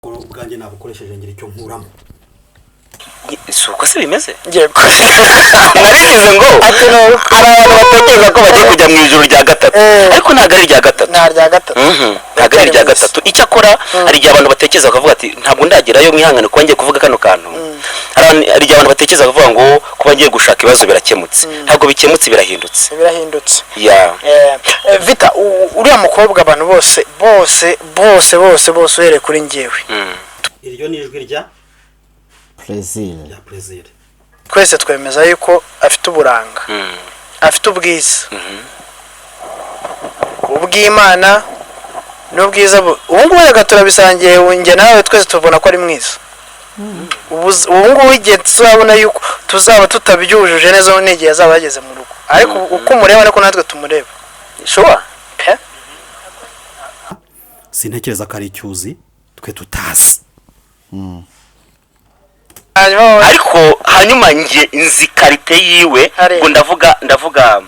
Ubwanjye nabukoresheje ngira icyo nkuramo. Si uko se bimeze? Yego. Narigize ngo Ati ni uko. hari abantu batekereza ko bagiye kujya mu ijuru rya gatatu, ariko ntabwo ari irya gatatu. Nta rya gatatu. Ntabwo ari irya gatatu. Icyakora hari igihe abantu batekereza bakavuga ati ntabwo ndagerayo. Mwihangane kuba ngiye kuvuga kano kantu. Hari igihe abantu batekereza bakavuga ngo kuba ngiye gushaka ibibazo birakemutse. Ntabwo bikemutse, birahindutse. Birahindutse. Ya. Vita, uriya mukobwa, abantu bose bose bose bose bose, uhereye kuri njyewe, Iryo ni ijwi rya Plaisir. Rya Plaisir. Twese twemeza yuko afite uburanga, afite ubwiza ubw'Imana n'ubwiza ubu ngubu. Reka turabisangiye, njye nawe, twese tubona ko ari mwiza. Ubu ngubu igihe tuzabona yuko tuzaba tutabyujuje neza n'igihe azaba yageze mu rugo, ariko uko umureba niko natwe tumureba. Sure. Pe. Sintekereza ko ari icyuzi twe tutazi. Hanyuma Ariko hanyuma njye nzi qualité yiwe. Hari. Ngo ndavuga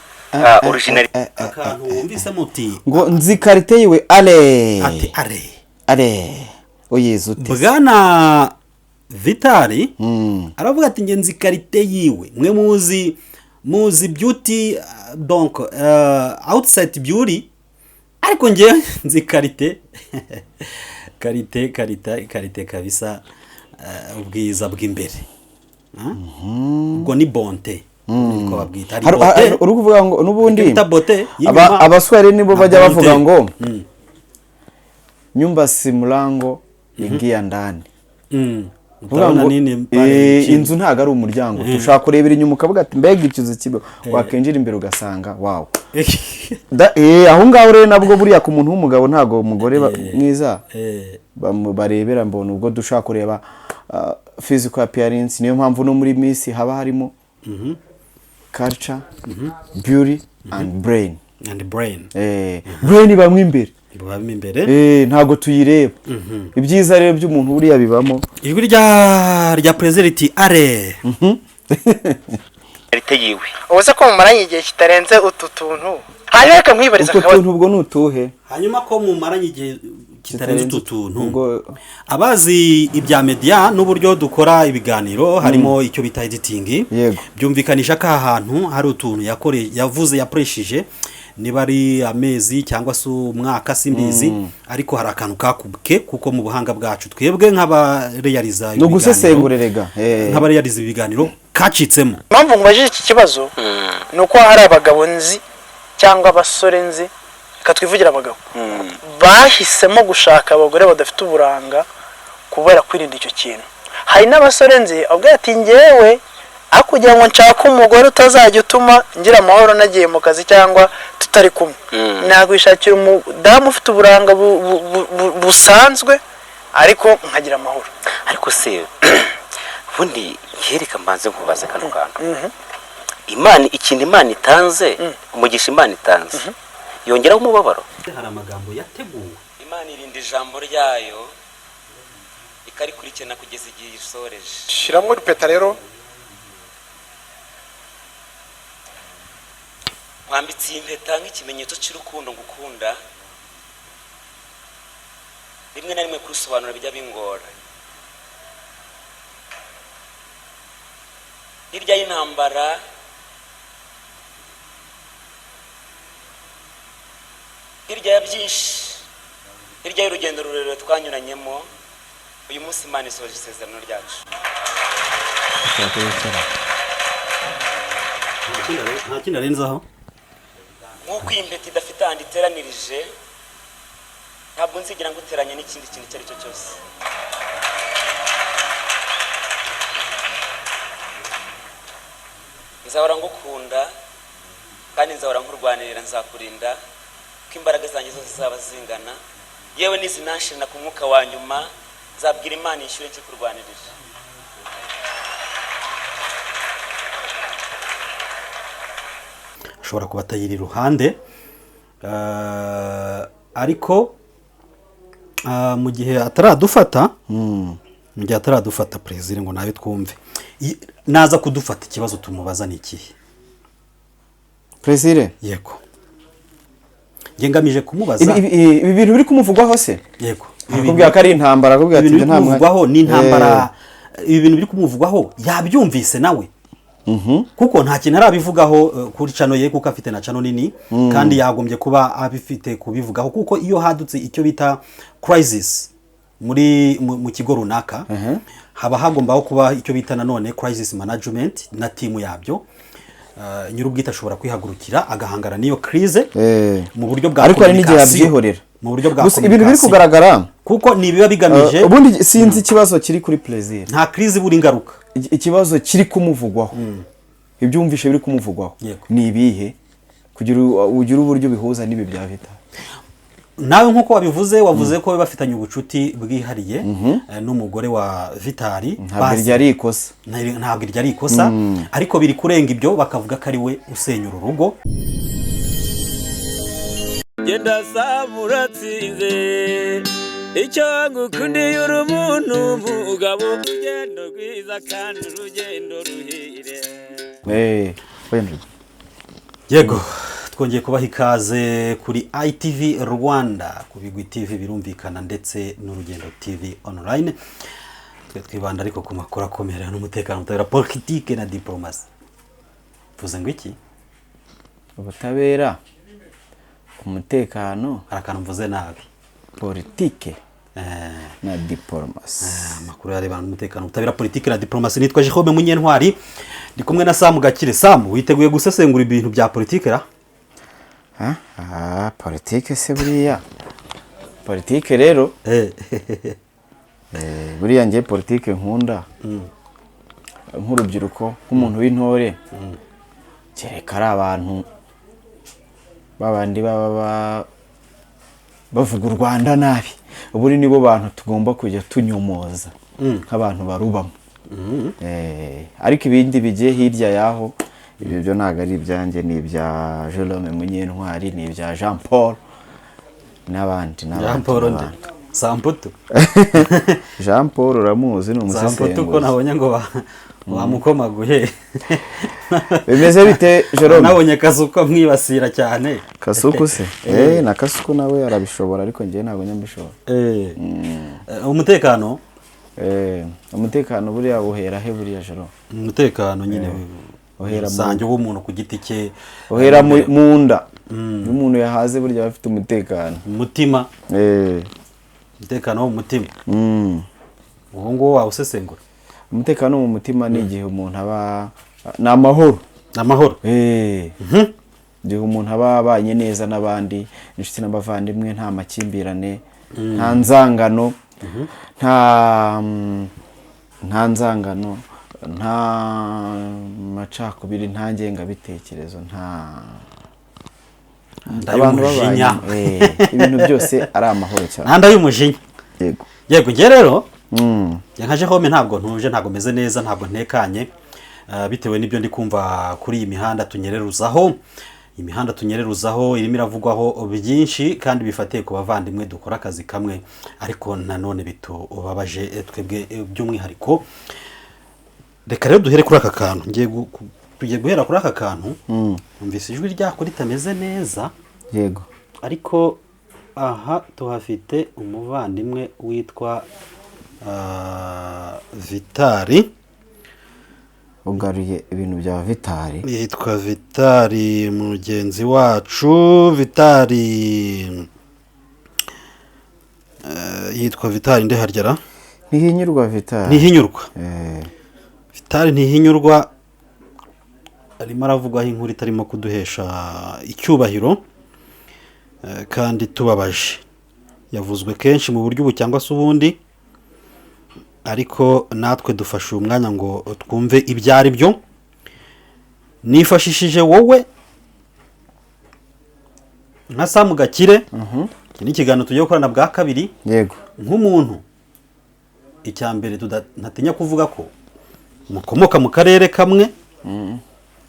original. Akantu wumvise muti Ngo nzi qualité yiwe, ale. Ati are. Ale, uyizi ute? Bwana Vitali aravuga ati nge nzi qualité yiwe. Mwe muzi beauty, donc outside beauty, ariko nge nzi qualité, qualité, qualité, qualité kabisa, ubwiza bw'imbere. Ah? Ubwo ni bonté, niko babwita. Hari bonté. Uri kuvuga ngo n'ubundi Icyo bita beauté y'inyuma Abaswahili nibo na bajya bonté. bavuga ngo nyumba si mlango, ingia ndani. Kuvuga Utabona ngo, nini pale chini. Inzu ntabwo ari umuryango. Ushobora kurebera inyuma ukavuga ati mbega ikizu kibe, wakinjira imbere ugasanga wow. Aho ngaho rero nabwo buriya ku muntu w'umugabo ntabwo umugore mwiza barebera mbona ubwo dushobora kureba physical appearance. Niyo mpamvu no muri Miss haba harimo culture, beauty and brain. And brain. Brain bamwe imbere. Bubamo imbere. Ntabwo tuyireba. Ibyiza rero by'umuntu buriya bibamo. Ijwi rya Plaisir riti are. Qualité yiwe. Ubu se ko mumaranye igihe kitarenze utu tuntu, hanyuma reka nkwibariza Utwo akabazo. tuntu ubwo ni utuhe? Hanyuma ko mumaranye igihe kitarenze utu tuntu, Ubwo abazi ibya media n'uburyo dukora ibiganiro, harimo icyo bita editing, byumvikanisha ko aha hantu hari utuntu yavuze yakoresheje, niba ari amezi cyangwa se umwaka simbizi, ariko hari akantu kakubwe, kuko mu buhanga bwacu twebwe nk'abareyariza Ni ugusesengura erega. Nk'abareyariza ibiganiro kacitsemo. Impamvu nkubajije iki kibazo ni uko hari abagabo nzi cyangwa abasore nzi, reka twivugire abagabo, bahisemo gushaka abagore badafite uburanga kubera kwirinda icyo kintu. Hari n'abasore nzi avuga ati ngewe aho kugira ngo nshake umugore utazajya utuma ngira amahoro nagiye mu kazi cyangwa tutari kumwe, nakwishakira umudamu ufite uburanga busanzwe ariko nkagira amahoro. Ariko se ubundi yereka mbanze nkubaze kano kantu: Imana, ikintu Imana itanze, umugisha Imana itanze yongeraho umubabaro? Hari amagambo yateguwe. Imana irinda ijambo ryayo, ikarikurikirana kugeza igihe isoreje. Shyiramo rupeta rero. Wambitse iyi mpeta nk'ikimenyetso cy'urukundo ngukunda. Rimwe na rimwe kurusobanura bijya bingora. Hirya y'intambara, hirya ya byinshi, hirya y'urugendo rurerure twanyuranyemo, uyu munsi Imana isohoje isezerano ryacu. Nta kindi arenzaho. Nk'uko iyi mpeta idafite ahantu iteranirije, ntabwo nzigera nguteranya n'ikindi kintu icyo ari cyo cyose. Nzahora ngukunda kandi nzahora nkurwanirira. Nzakurinda ko imbaraga zanjye zose zaba zingana, yewe nizinanshirana ku mwuka wa nyuma, nzabwira Imana yishyure kurwanirira. Ashobora kuba atayiri iruhande, ariko mu gihe ataradufata Plaisir ngo nawe twumve, naza kudufata ikibazo tumubaza ni ikihe? Plaisir. Yego, njye ngamije kumubaza. Ibi bintu biri kumuvugwaho se? Yego. Akubwira ko ari intambara, akubwira ati ibintu biri nta mwanya. kumuvugwaho ni intambara. Ibi bintu biri kumuvugwaho yabyumvise nawe, kuko nta kintu arabivugaho kuri channel ye, kuko afite na channel nini kandi yagombye kuba abifite kubivugaho, kuko iyo hadutse icyo bita crisis muri mu kigo runaka, haba hagombaho kuba icyo bita nanone crisis management na team yabyo. Nyir'ubwite ashobora kwihagurukira agahangana n'iyo crise mu buryo bwa Ariko hari n'igihe communication. yabyihorera. Mu buryo bwa Gusa ibintu biri communication. kugaragara, Kuko ni ibiba bigamije ubundi sinzi ikibazo kiri kuri Plaisir. Nta crise ibura ingaruka. Ikibazo kiri kumuvugwaho, ibyumvishe biri kumuvugwaho ni ibihe, kugira ugire uburyo bihuza n'ibi bya Vital? Nawe nk'uko wabivuze, wavuze ko bafitanye ubucuti bwihariye n'umugore wa Vitali. Ntabwo iryo ari ikosa. Ntabwo iryo ari ikosa, ariko biri kurenga ibyo, bakavuga ko ari we usenya uru rugo. Genda saba uratsinze. Icyo ngukundiye, uri umuntu mugabo, urugendo rwiza kandi urugendo ruhire. Wenda. Yego, twongeye kubaha ikaze kuri ITV Rwanda, ku Bigwi TV birumvikana, ndetse n'Urugendo TV Online. Twe twibanda ariko ku makuru akomeye n'umutekano, ubutabera, politike na diporomasi. Tuvuze ngo iki? Ubutabera, umutekano, Hari akantu mvuze nabi. politike na diporomasi. Amakuru yarebana n'umutekano, ubutabera, politiki na diporomasi. Nitwa Jérôme Munyentwari, ndi kumwe na Samu Gakire. Samu, witeguye gusesengura ibintu bya politiki ra? Ah, politike se buriya, politike rero, buriya ngiye politike nkunda nk'urubyiruko, nk'umuntu w'intore, kereka ari abantu babandi baba bavuga u Rwanda nabi. Ubundi nibo bantu tugomba kujya tunyomoza nk'abantu barubamo. Ariko ibindi bigiye hirya y'aho, ibyo byo ntabwo ari ibyanjye, ni ibya Jerome Munyentwari, ni ibya Jean Paul n'abandi n'abandi. Jean Paul nde? N'abandi. Samputu? Jean Paul uramuzi, ni Samputu ko umusesenguzi. nabonye ngo bamukomaguye. Bimeze bite, Jerome? Nabonye Kasuku amwibasira cyane. Kasuku se? Na Kasuku nawe arabishobora, ariko njyewe ntabwo nyambishobora. Umutekano. Umutekano buriya buhera he buriya, Jerome? Umutekano nyine Uhera rusange w'umuntu ku giti cye. Uhera mu nda. Iyo umuntu yahaze burya aba afite umutekano. Umutima. Umutekano wo mu mutima. Uwo nguwo wawusesengura? Umutekano mu mutima ni igihe umuntu aba ni amahoro. Ni amahoro. Igihe umuntu aba abanye neza n'abandi, inshuti n'abavandimwe, nta makimbirane, nta nzangano, nta nzangano, nta macakubiri, nta ngengabitekerezo, nta Nda abantu y'umujinya. babanye, ibintu byose ari amahoro cyane. Nta nda y'umujinya. Yego. Yego, njye rero njye nka Jerome ntabwo ntuje, ntabwo meze neza, ntabwo ntekanye, bitewe n'ibyo ndi kumva kuri iyi mihanda tunyereruzaho. Imihanda tunyereruzaho irimo iravugwaho byinshi kandi bifatiye ku bavandimwe dukora akazi kamwe, ariko nanone bitubabaje twebwe by'umwihariko. Reka rero duhere kuri aka kantu. Ngiye tugiye guhera kuri aka kantu. Numvise ijwi ryako ritameze neza. Ariko aha tuhafite umuvandimwe witwa Vitali. Ugaruye ibintu bya Vitali. Yitwa Vitali, mugenzi wacu Vitali, yitwa Vitali ndeharyara. Ntihinyurwa Vitali. Ntihinyurwa. Vitali Ntihinyurwa arimo aravugwaho inkuru itarimo kuduhesha icyubahiro kandi tubabaje. Yavuzwe kenshi mu buryo ubu cyangwa se ubundi, ariko natwe dufashe uyu mwanya ngo twumve ibyo ari byo. Nifashishije wowe nka Samu Gakire. Iki ni ikiganiro tugiye gukorana bwa kabiri. Nk'umuntu, icya mbere ntatinya kuvuga ko mukomoka mu karere kamwe.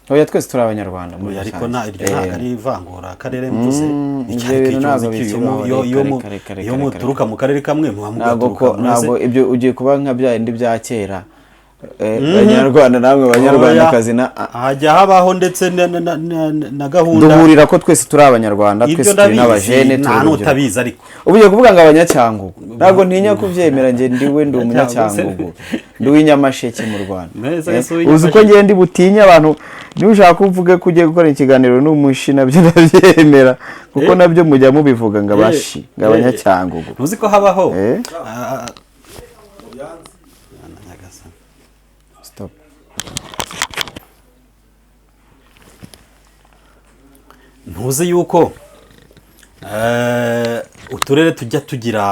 Oya, twese turi Abanyarwanda muri Oya, ariko rusange. na iryo ntabwo ari ivangura akarere mvuze. Ibyo Ariko bintu icyo ntabwo nzi cyo iyo bikibaho. iyo Reka, reka, reka, iyo reka, muturuka mu karere kamwe muba ntabwo mugaturuka ko ntabwo ibyo ugiye kuba nka bya bindi bya kera. Banyarwanda namwe banyarwandakazi na Hajya habaho ndetse na gahunda. Duhurira ko twese turi abanyarwanda, Ibyo twese turi ndabizi, n'abajene, turi nta urubyiruko. n'utabizi ariko. Ubu ugiye kuvuga ngo abanyacyangugu, ntabwo ntinya kubyemera, njye ndiwe, ndi umunyacyangugu, ndi uw'inyamasheke mu Rwanda. Neza, Eh, ese uw'inyamasheke. uzi ko njye ndi butinye abantu. Niba ushaka ko uvuge ko ugiye gukora ikiganiro n'umushi, nabyo ndabyemera, kuko nabyo mujya mubivuga ngo abashi, ngo abanyacyangugu. Ntuzi ko habaho Nyagasani. Stop. Ntuzi yuko uturere tujya tugira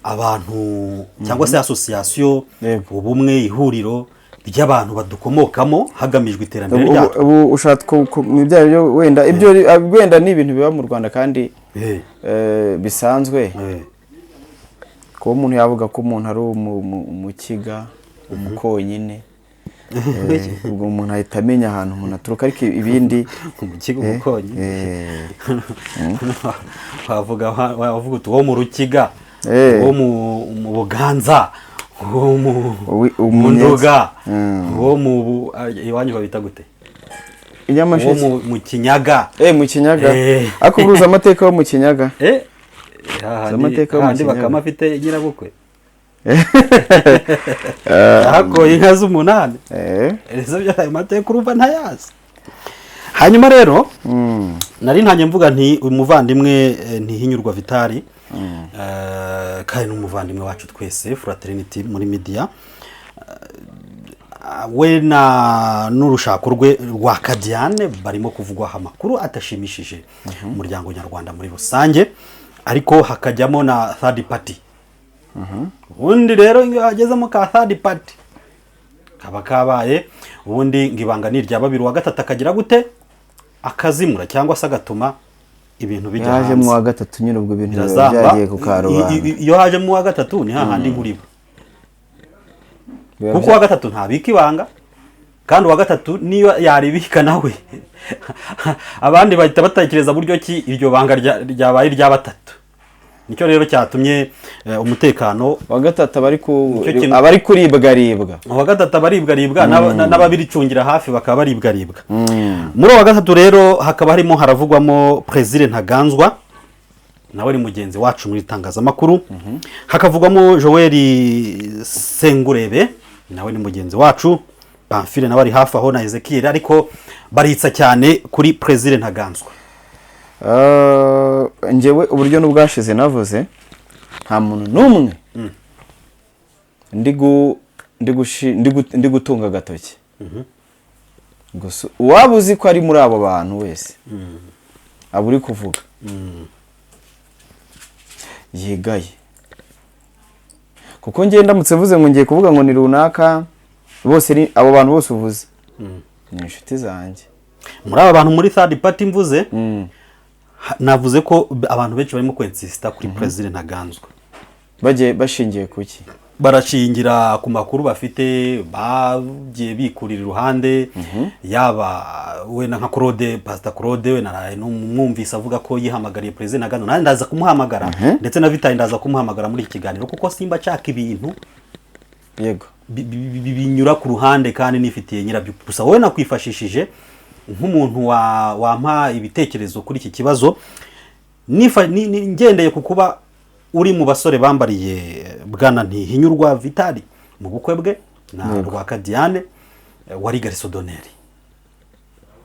abantu cyangwa se association, ubumwe, ihuriro ry'abantu badukomokamo hagamijwe iterambere ryacu? Ubu ushaka mu byaha byo wenda ibyo wenda ni ibintu biba mu Rwanda kandi bisanzwe, kuba umuntu yavuga ko umuntu ari umukiga, umukonyine, ubwo umuntu ahita amenya ahantu umuntu aturuka, ariko ibindi Umukiga, umukonyi, wavuga wavuga uti uwo mu Rukiga, uwo mu Buganza, uwo mu mu Nduga, uwo mu iwanyu babita gute, I uwo Nyamasheke. mu Kinyaga. Mu Kinyaga. Ariko uruzi amateka yo mu Kinyaga? Hahandi Amateka yo mu hahandi Kinyaga. Bakame afite nyirabukwe yahakoye inka z'umunani. Ese byo ayo mateka urumva ntayazi? Hanyuma rero nari ntangiye mvuga nti umuvandimwe Ntihinyurwa Vitali, kandi n'umuvandimwe wacu twese, fraternity muri media, we na n'urushako rwe rwa Kadiane barimo kuvugwaho amakuru atashimishije umuryango nyarwanda muri rusange, ariko hakajyamo na third party. Ubundi rero iyo hagezemo ka third party kaba kabaye. Ubundi ngo ibanga ni irya babiri, uwa gatatu akagira gute? Akazimura cyangwa se agatuma ibintu bijya Yaje mu hanze. wa gatatu nyine, ubwo ibintu biba Birazamba. byagiye ku karubanda. Iyo hajemo uwa gatatu ni hahandi nkuriba, Biba kuko uwa gatatu ntabika ibanga, kandi uwa gatatu niyo yaribika nawe abandi bahita batekereza buryo ki iryo banga ryabaye irya batatu. Nicyo rero cyatumye umutekano Uwa gatatu aba ari ku Nicyo kintu- aba ari kuribwaribwa. Uwa gatatu abaribwaribwa n'ababiricungira hafi bakaba baribwaribwa. Muri uwa gatatu rero hakaba harimo haravugwamo Perezida Ntaganzwa, nawe ni mugenzi wacu mu itangazamakuru, hakavugwamo Joel Sengurebe, nawe ni mugenzi wacu, Pamphile nawe ari hafi aho, na Ezekiel, ariko baritsa cyane kuri Perezida Ntaganzwa. Njyewe uburyo n'ubwashize navuze, nta muntu n'umwe ndi gutunga agatoki. Gusa uwaba uzi ko ari muri abo bantu wese aba uri kuvuga yigaye, kuko njye ndamutse mvuze ngo ngiye kuvuga ngo ni runaka, bose ni abo bantu bose uvuze ni inshuti zanjye. Muri aba bantu muri third party mvuze, navuze ko abantu benshi barimo kwensisita kuri Perezida Ntaganzwa. Bagiye bashingiye ku ki? Barashingira ku makuru bafite bagiye bikurira iruhande, yaba wenda nka Claude, Pastor Claude, we naraye numwumvise avuga ko yihamagariye Perezida Ntaganzwa. Nanjye ndaza kumuhamagara, ndetse na Vitali ndaza kumuhamagara muri iki kiganiro, kuko simba nshaka ibintu binyura ku ruhande kandi nifitiye nyirabyo. Gusa wowe nakwifashishije nk'umuntu wampa ibitekerezo kuri iki kibazo, ngendeye ku kuba uri mu basore bambariye bwana Ntihinyurwa Vitali mu bukwe bwe na Rwaka Diane, wari garçon d'honneur.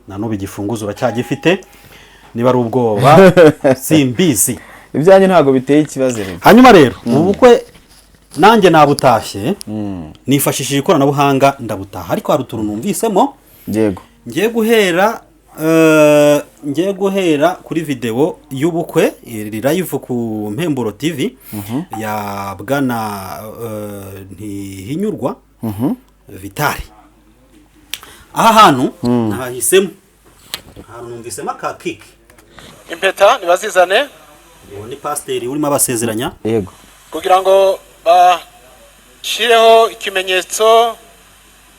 Na n'ubu igifunguzo uracyagifite, niba ari ubwoba simbizi. Ibyanjye ntabwo biteye ikibazo rero. Hanyuma rero ubu bukwe nanjye nabutashye nifashishije ikoranabuhanga, ndabutaha, ariko hari utuntu numvisemo. Ngiye guhera kuri videwo y'ubukwe iri live ku Mpemburo TV ya bwana Ntihinyurwa Vitali. Aha hantu nahisemo, ahantu numvisemo aka kiki. Impeta nibazizane. Uwo ni pasiteri urimo abasezeranya. Kugira ngo bashyireho ikimenyetso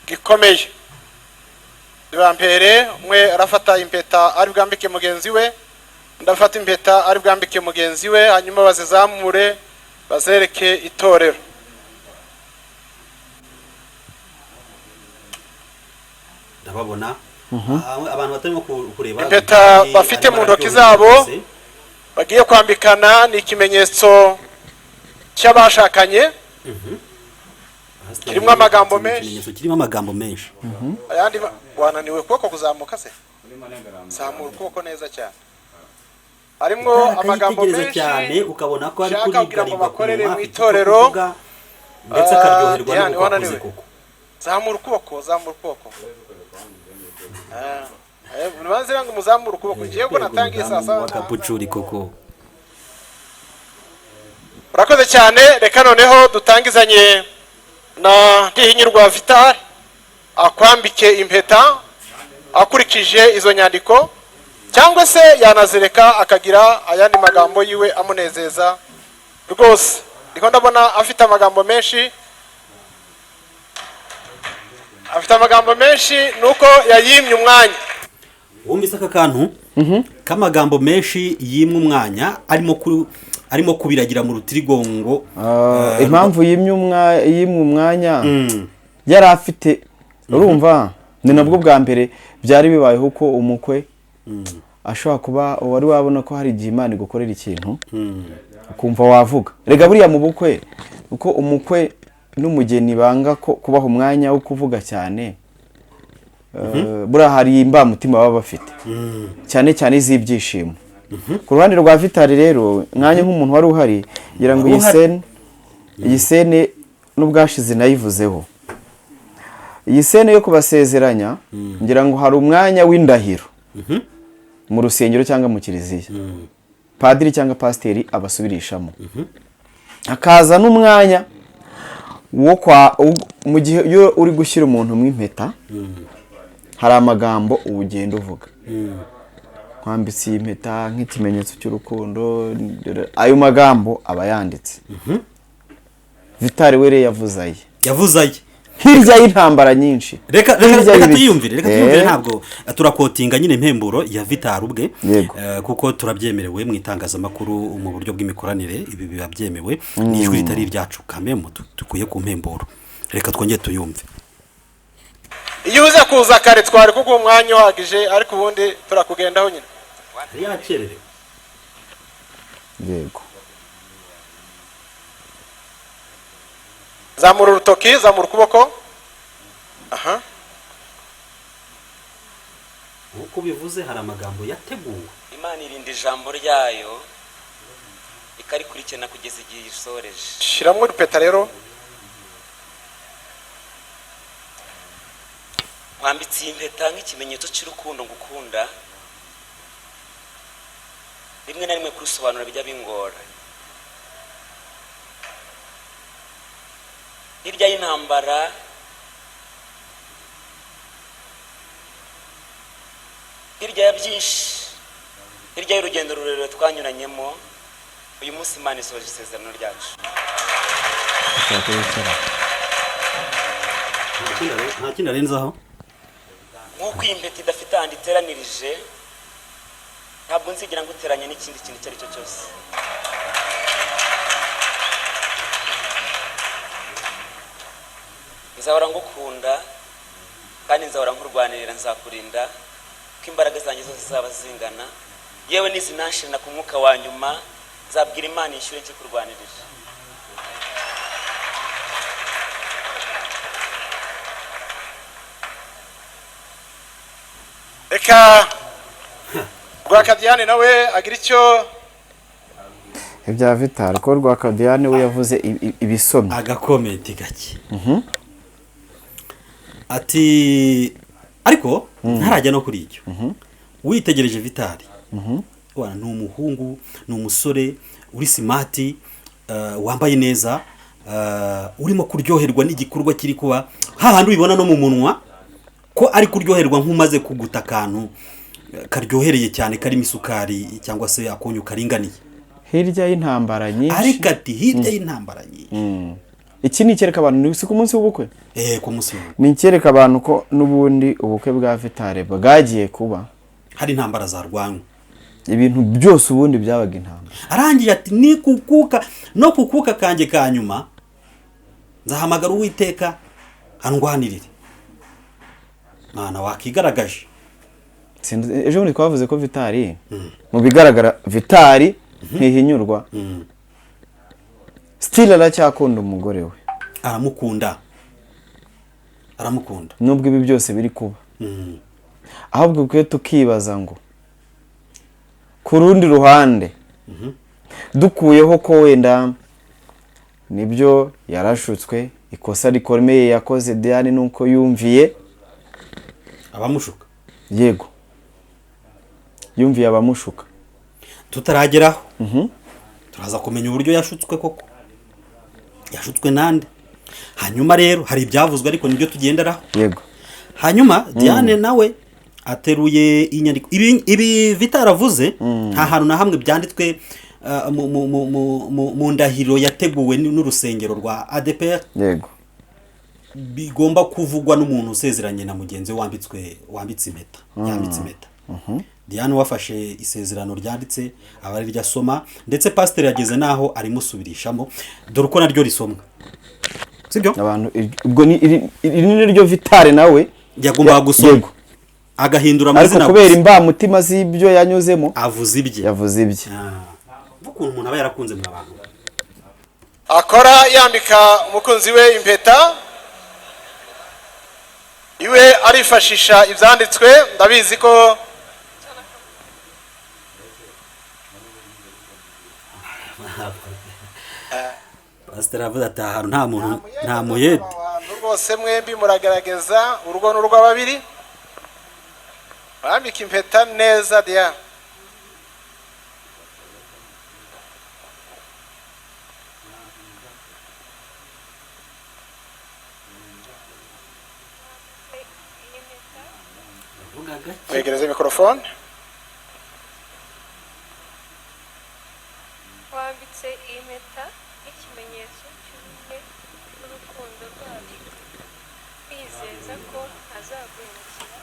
gikomeye, nibampere umwe arafata impeta ari bwambike mugenzi we, undi afata impeta ari bwambike mugenzi we, hanyuma bazizamure bazereke itorero. Ndababona. Abantu batarimo kureba Impeta Vitali bafite arimo mu ntoki araryoherwa zabo. rwose. Bagiye kwambikana ni ikimenyetso cy'abashakanye. Pasiteri Kirimo amagambo ni menshi. ikimenyetso kirimo amagambo menshi. Ayandi wananiwe ukuboko kuzamuka se? Zamura ukuboko neza cyane. Harimo amagambo akayitegereza menshi cyane, ukabona ko ari nshaka kugira ngo kuribwaribwa ku bakorere munwa, mu afite icyo itorero. kuvuga, ndetse akaryoherwa Diane, n'uko akoze wananiwe. koko. Zamura ukuboko, zamura ukuboko. Banze ngo muzamure ukuboko, ngiye ko natangiye saa saba. Wakapucuri koko. Urakoze cyane. Reka noneho dutangizanye na Ntihinyurwa Vital, akwambike impeta akurikije izo nyandiko, cyangwa se yanazireka akagira ayandi magambo yiwe amunezeza. Rwose ndiko ndabona afite amagambo menshi, afite amagambo menshi, nuko yayimye umwanya. Wumvise aka kantu k'amagambo menshi yimwe umwanya, arimo kubiragira mu rutirigongo. Impamvu yimwe umwanya yari afite, urumva ni nabwo bwa mbere byari bibayeho ko umukwe ashobora kuba wari wabona ko hari igihe Imana igukorera ikintu ukumva wavuga. Rega buriya mu bukwe, uko umukwe n'umugeni banga ko kubaha umwanya wo kuvuga cyane, buriya hari imbamutima baba bafite, cyane cyane iz'ibyishimo. Ku ruhande rwa Vitali rero, mwanya nk'umuntu wari uhari, ngira ngo Wari iyi uhari. scène, iyi scène n'ubwashize nayivuzeho, iyi scène yo kubasezeranya, ngira ngo hari umwanya w'indahiro mu rusengero cyangwa mu kiliziya, padiri cyangwa pasiteri abasubirishamo, hakaza n'umwanya wo kwa mu gihe iyo uri gushyira umuntu mu impeta, hari amagambo uba ugenda uvuga: "Nkwambitse iyi mpeta nk'ikimenyetso cy'urukundo." Ayo magambo aba yanditse. Vitali we rero yavuze aye. Yavuze aye. Hirya y'intambara nyinshi, Reka reka hirya reka y'ibiti. tuyumvire, reka tuyumvire. Ntabwo turakotinga nyine impemburo ya Vitali ubwe. Yego. Kuko turabyemerewe mu itangazamakuru, mu buryo bw'imikoranire ibi biba byemewe. Ni ijwi ritari iryacu kamemo dukuye ku mpemburo. Reka twongere tuyumve. Iyo uza kuza kare twari kuguha umwanya uhagije, ariko ubundi turakugendaho nyine. Yari yakererewe. Yego. Zamura urutoki, zamura ukuboko, aha. Nk'uko bivuze, hari amagambo yateguwe. Imana irinda ijambo ryayo, ikarikurikirana kugeza igihe isoreje. Shyiramo urupeta rero. Nkwambitse iyi mpeta nk'ikimenyetso cy'urukundo ngukunda. Rimwe na rimwe kurusobanura bijya bingora. Hirya y'intambara, hirya ya byinshi, hirya y'urugendo rurerure twanyuranyemo, uyu munsi Imana isoje isezerano ryacu. Ushaka wicara. Nta kindi arenzaho. Nk'uko iyi mpeta idafite ahantu iteranirije, ntabwo nzigera nguteranya n'ikindi kintu icyo ari cyo cyose. Nzahora ngukunda kandi nzahora nkurwanirira. Nzakurinda ko imbaraga zanjye zose zaba zingana, yewe nizinanshirana ku mwuka wa nyuma, nzabwira Imana yishyure kurwanirira. Reka Rwakadiyane nawe agira icyo Ibya Vitali, ko Rwakadiyane we yavuze ibisomye. Agakomenti gake ati, ariko ntarajya no kuri icyo, witegereje Vitali, wana ni umuhungu, ni umusore uri smart, wambaye neza, urimo kuryoherwa n'igikorwa kiri kuba, hahandi ubibona no mu munwa ko ari kuryoherwa, nk'umaze kuguta akantu karyohereye cyane karimo isukari cyangwa se akunyu karinganiye. Hirya y'intambara nyinshi. Ariko ati hirya y'intambara nyinshi. Iki ni icyereka abantu, ni si ku munsi w'ubukwe? Ku munsi w'ubukwe. Ni icyereka abantu ko n'ubundi ubukwe bwa Vitali bwagiye kuba hari intambara zarwanywe. Ibintu byose ubundi byabaga intambara. Arangije ati ni kukuka no kukuka kanjye ka nyuma, nzahamagara Uwiteka andwanirire. Mwana wakigaragaje. Ejo bundi twavuze ko Vitali, mu bigaragara Vitali ntihinyurwa, still aracyakunda umugore we. Aramukunda, aramukunda. Nubwo ibi byose biri kuba, ahubwo ukwiye tukibaza ngo ku rundi ruhande, dukuyeho ko wenda nibyo yarashutswe, ikosa rikomeye yakoze Diane nuko yumviye abamushuka. Yego, yumviye abamushuka. Tutarageraho, turaza kumenya uburyo yashutswe koko, yashutswe nande. Hanyuma rero hari ibyavuzwe, ariko nibyo tugenderaho. Hanyuma Diane nawe ateruye inyandiko. Ibi vitaravuze nta hantu na hamwe byanditswe mu ndahiro yateguwe n'urusengero rwa ADPR. Bigomba kuvugwa n'umuntu usezeranye na mugenzi we wambitse impeta, yambitse impeta. Diane wafashe isezerano ryanditse aba ari asoma, ndetse pasiteri yageze n'aho arimusubirishamo. Dore uko naryo risomwa, sibyo? Abantu, ubwo ni iri ni ryo Vitali nawe yagombaga gusoma, agahindura ariko amazina kubera gusa. Imbamutima z'ibyo yanyuzemo, avuze ibye. Yavuze ibye. Ukuntu umuntu aba yarakunze mu bantu. Akora yambika umukunzi we impeta, iwe arifashisha ibyanditswe. Ndabizi ko Pasiteri aravuze ati: "Aha hantu nta muntu, nta muyede." Abantu rwose mwembi muragerageza, urugo ni urw'ababiri. Bambika impeta neza, Diane. Mwegereze mikorofone. Wambitse iyi mpeta nk'ikimenyetso cy'ubumwe n'urukundo rwacu, kwizeza ko ntazaguhemukira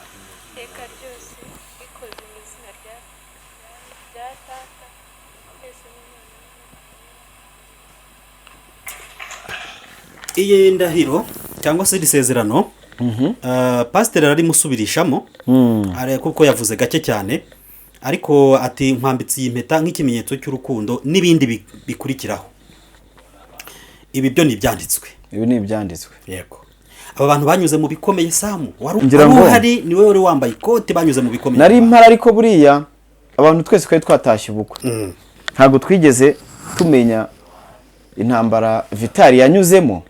iteka ryose, bikoze mu izina rya Data twese n'Umwana. Iyi ndahiro cyangwa se iri sezerano, pasiteri ararimusubirishamo, kuko yavuze gake cyane, ariko ati: "Nkwambitse iyi mpeta nk'ikimenyetso cy'urukundo" n'ibindi bikurikiraho. Ibi byo ni ibyanditswe. Ibi ni ibyanditswe. Yego, aba bantu banyuze mu bikomeye. Samu wari Ngira wari uhari, niwe wari wambaye ikote. Banyuze mu bikomeye. Nari mpari, ariko buriya abantu twese twari twatashye ubukwe, ntabwo twigeze tumenya intambara Vitali yanyuzemo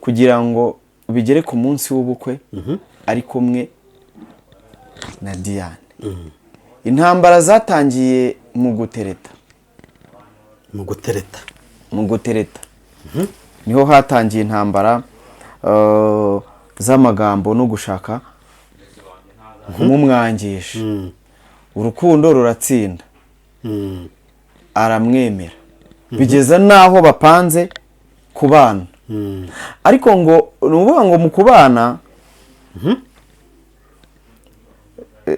kugira ngo bigere ku munsi w'ubukwe ari kumwe na Diane. Intambara zatangiye mu gutereta. Mu gutereta. Mu gutereta niho hatangiye intambara z'amagambo no gushaka kumumwangisha. Urukundo ruratsinda, aramwemera, bigeza n'aho bapanze kubana. Ariko ngo ni ukuvuga ngo mu kubana,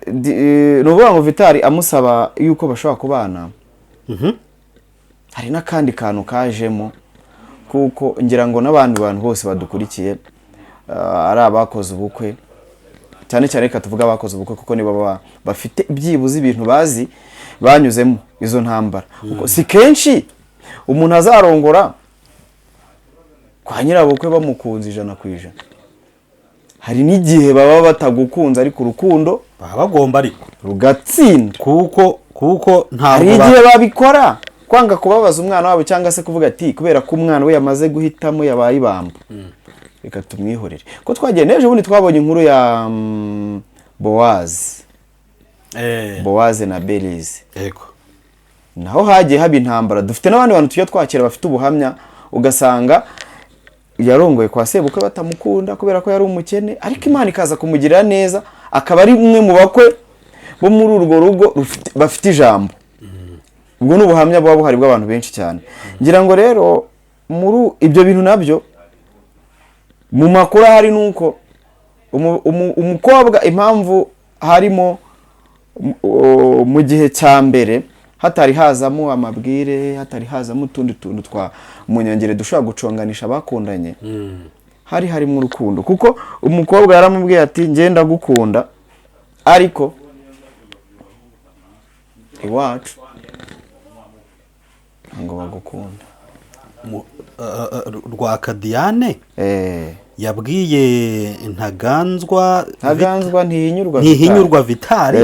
ni ukuvuga ngo Vitali amusaba yuko bashobora kubana, hari n'akandi kantu kajemo, kuko ngira ngo n'abandi bantu bose badukurikiye, ari abakoze ubukwe, cyane cyane reka tuvuge abakoze ubukwe, kuko nibo baba bafite byibuze ibintu bazi, banyuzemo izo ntambara. Kuko si kenshi umuntu azarongora kwa nyirabukwe bamukunze 100%. Hari n'igihe baba batagukunze, ariko urukundo baba bagomba ariko rugatsinda. Kuko Hari ntabwo igihe babikora kwanga kubabaza umwana wabo, cyangwa se kuvuga ati: "Kubera ko umwana we yamaze guhitamo, yabaye ibamba, reka tumwihorere." Ko twagiye n'ejo bundi twabonye inkuru ya Bowazi, Bowazi na Belize, naho hagiye haba intambara. Dufite n'abandi bantu tujya twakira bafite ubuhamya, ugasanga yarongoye kwa sebukwe batamukunda kubera ko yari umukene, ariko Imana ikaza kumugirira neza, akaba ari umwe mu bakwe bo muri urwo rugo bafite ijambo. Ubwo ni ubuhamya buba buhari bw'abantu benshi cyane. Ngira ngo rero muri ibyo bintu nabyo, mu makuru ahari ni uko umukobwa, impamvu harimo mu gihe cya mbere hatari hazamo amabwire, hatari hazamo utundi tuntu twa munyongere dushobora guconganisha abakundanye. Hari harimo urukundo, kuko umukobwa yaramubwiye ati: "Ngenda gukunda, ariko iwacu ngo bagukunda." Rwaka Diane yabwiye Ntaganzwa. Ntaganzwa, Ntihinyurwa. Ntihinyurwa Vitari.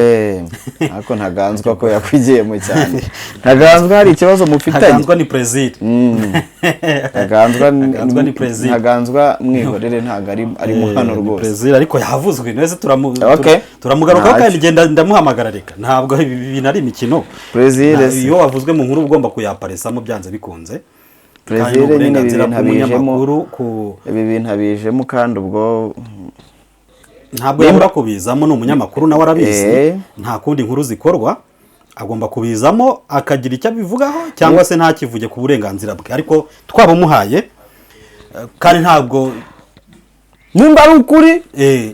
Ariko Ntaganzwa ko yakwigiyemo cyane, Ntaganzwa hari ikibazo mufitanye? Ntaganzwa ni perezida. Ntaganzwa. Ntaganzwa ni perezida. Ntaganzwa mwihorere, ntabwo arimo hano Ni rwose. Perezida, ariko yavuzwe nese turamugarukaho. Ntacyo. Kandi ngenda ndamuhamagara, reka, ntabwo ibi bintu ari imikino. Perezida se. Iyo wavuzwe mu nkuru uba ugomba kuyaparesamo byanze bikunze. Perezida Kandi ni nyine ibi uburenganzira bintu abijemo. bw'umunyamakuru ku Ibi bintu abijemo kandi ubwo Ntabwo yabura kubizamo, ni umunyamakuru nawe arabizi. Nta kundi inkuru zikorwa, agomba kubizamo akagira icyo abivugaho cyangwa se ntakivuge ku burenganzira bwe, ariko twabumuhaye kandi ntabwo Nimba ari ukuri,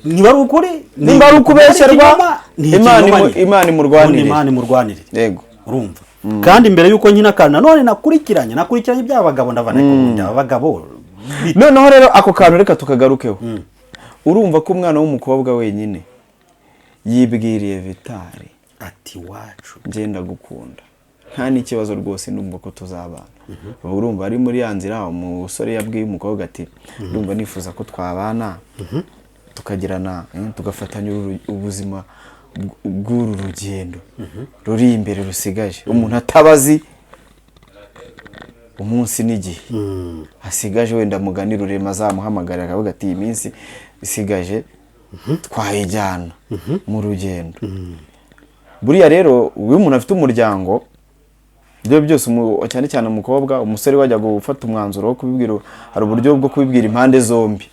niba ari ukuri, nimba ari ukubeshyerwa, ikinyoma, ni Imana ikinyoma nyine. Imana imurwanirire. Imana imurwanirire. Yego. Urumva, kandi mbere y'uko nkina akantu nanone nakurikiranye iby'aba bagabo, ndavana aba bagabo Noneho rero ako kantu reka tukagarukeho. Urumva ko umwana w'umukobwa wenyine yibwiriye Vitari ati: "Wacu ngenda gukunda, nta n'ikibazo rwose, ndumva ko tuzabana." Ubu urumva ari muri ya nzira, umusore yabwiye umukobwa ati: "Ndumva nifuza ko twabana, tukagirana, tugafatanya ubuzima bw'uru rugendo ruri imbere rusigaje." Umuntu ataba azi umunsi n'igihe hasigaje, wenda mugani Rurema azamuhamagarira akavuga ati: "Iyi minsi isigaje twayijyana mu rugendo." Buriya rero iyo umuntu afite umuryango, ibyo byose cyane cyane umukobwa, umusore wajya gufata umwanzuro wo kubibwira, hari uburyo bwo kubibwira impande zombi.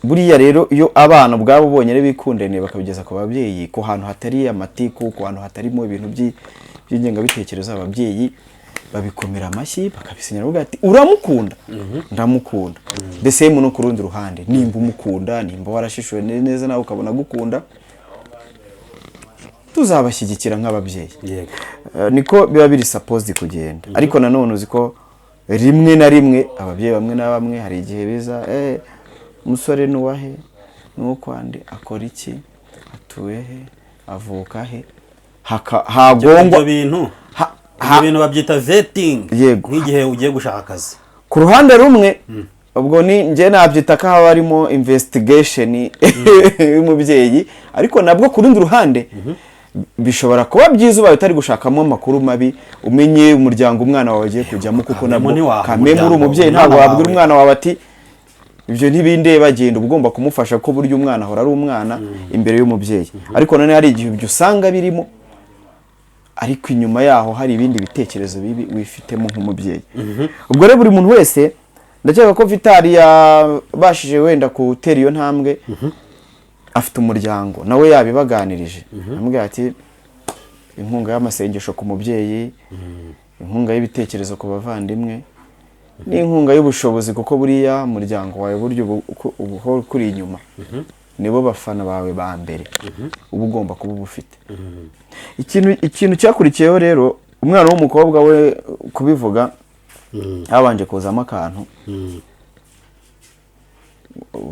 Buriya rero iyo abana ubwabo bonyine bikundaniye bakabigeza ku babyeyi, ku hantu hatari amatiku, ku hantu hatarimo ibintu by'ingengabitekerezo, ababyeyi babikomera amashyi, bakabisinyira, bavuga ati: "Uramukunda?" "Ndamukunda." The same no ku rundi ruhande, nimba umukunda, nimba warashishuwe neza nawe ukabona agukunda, tuzabashyigikira nk'ababyeyi. Niko biba biri supposed kugenda. Ariko nanone uzi ko rimwe na rimwe ababyeyi bamwe na bamwe hari igihe biza: "Umusore ni uwahe? Ni uwo kwande? Akora iki? Atuye he? Avuka he?" Ibyo Hagongwa bintu ibyo bintu babyita vetting. Nk'igihe ugiye gushaka akazi. Ku ruhande rumwe ubwo ni njye nabyita ko haba harimo investigation y'umubyeyi, ariko nabwo ku rundi ruhande bishobora kuba byiza ubaye utari gushakamo amakuru mabi, umenye umuryango umwana wawe agiye kujyamo, kuko Kamemu nabwo ntiwaha kamemu uri umuryango umubyeyi umwana ntabwo wabwira wawe. umwana wawe ati: "Ibyo ntibindeba, genda." Uba ugomba kumufasha, ko burya umwana ahora ari umwana imbere y'umubyeyi. Ariko nanone hari igihe ibyo usanga birimo, ariko inyuma yaho hari ibindi bitekerezo bibi wifitemo nk'umubyeyi. Ubwo rero buri muntu wese, ndakeka ko Vitali yabashije wenda gutera iyo ntambwe, afite umuryango, nawe yabibaganirije, amubwira ati: "Inkunga y'amasengesho ku mubyeyi, inkunga y'ibitekerezo ku bavandimwe, n'inkunga y'ubushobozi," kuko buriya umuryango wawe burya uba uhora ukuri inyuma, nibo bafana bawe ba mbere uba ugomba kuba uba ufite. Ikintu cyakurikiyeho rero, umwana w'umukobwa we kubivuga, habanje kuzamo akantu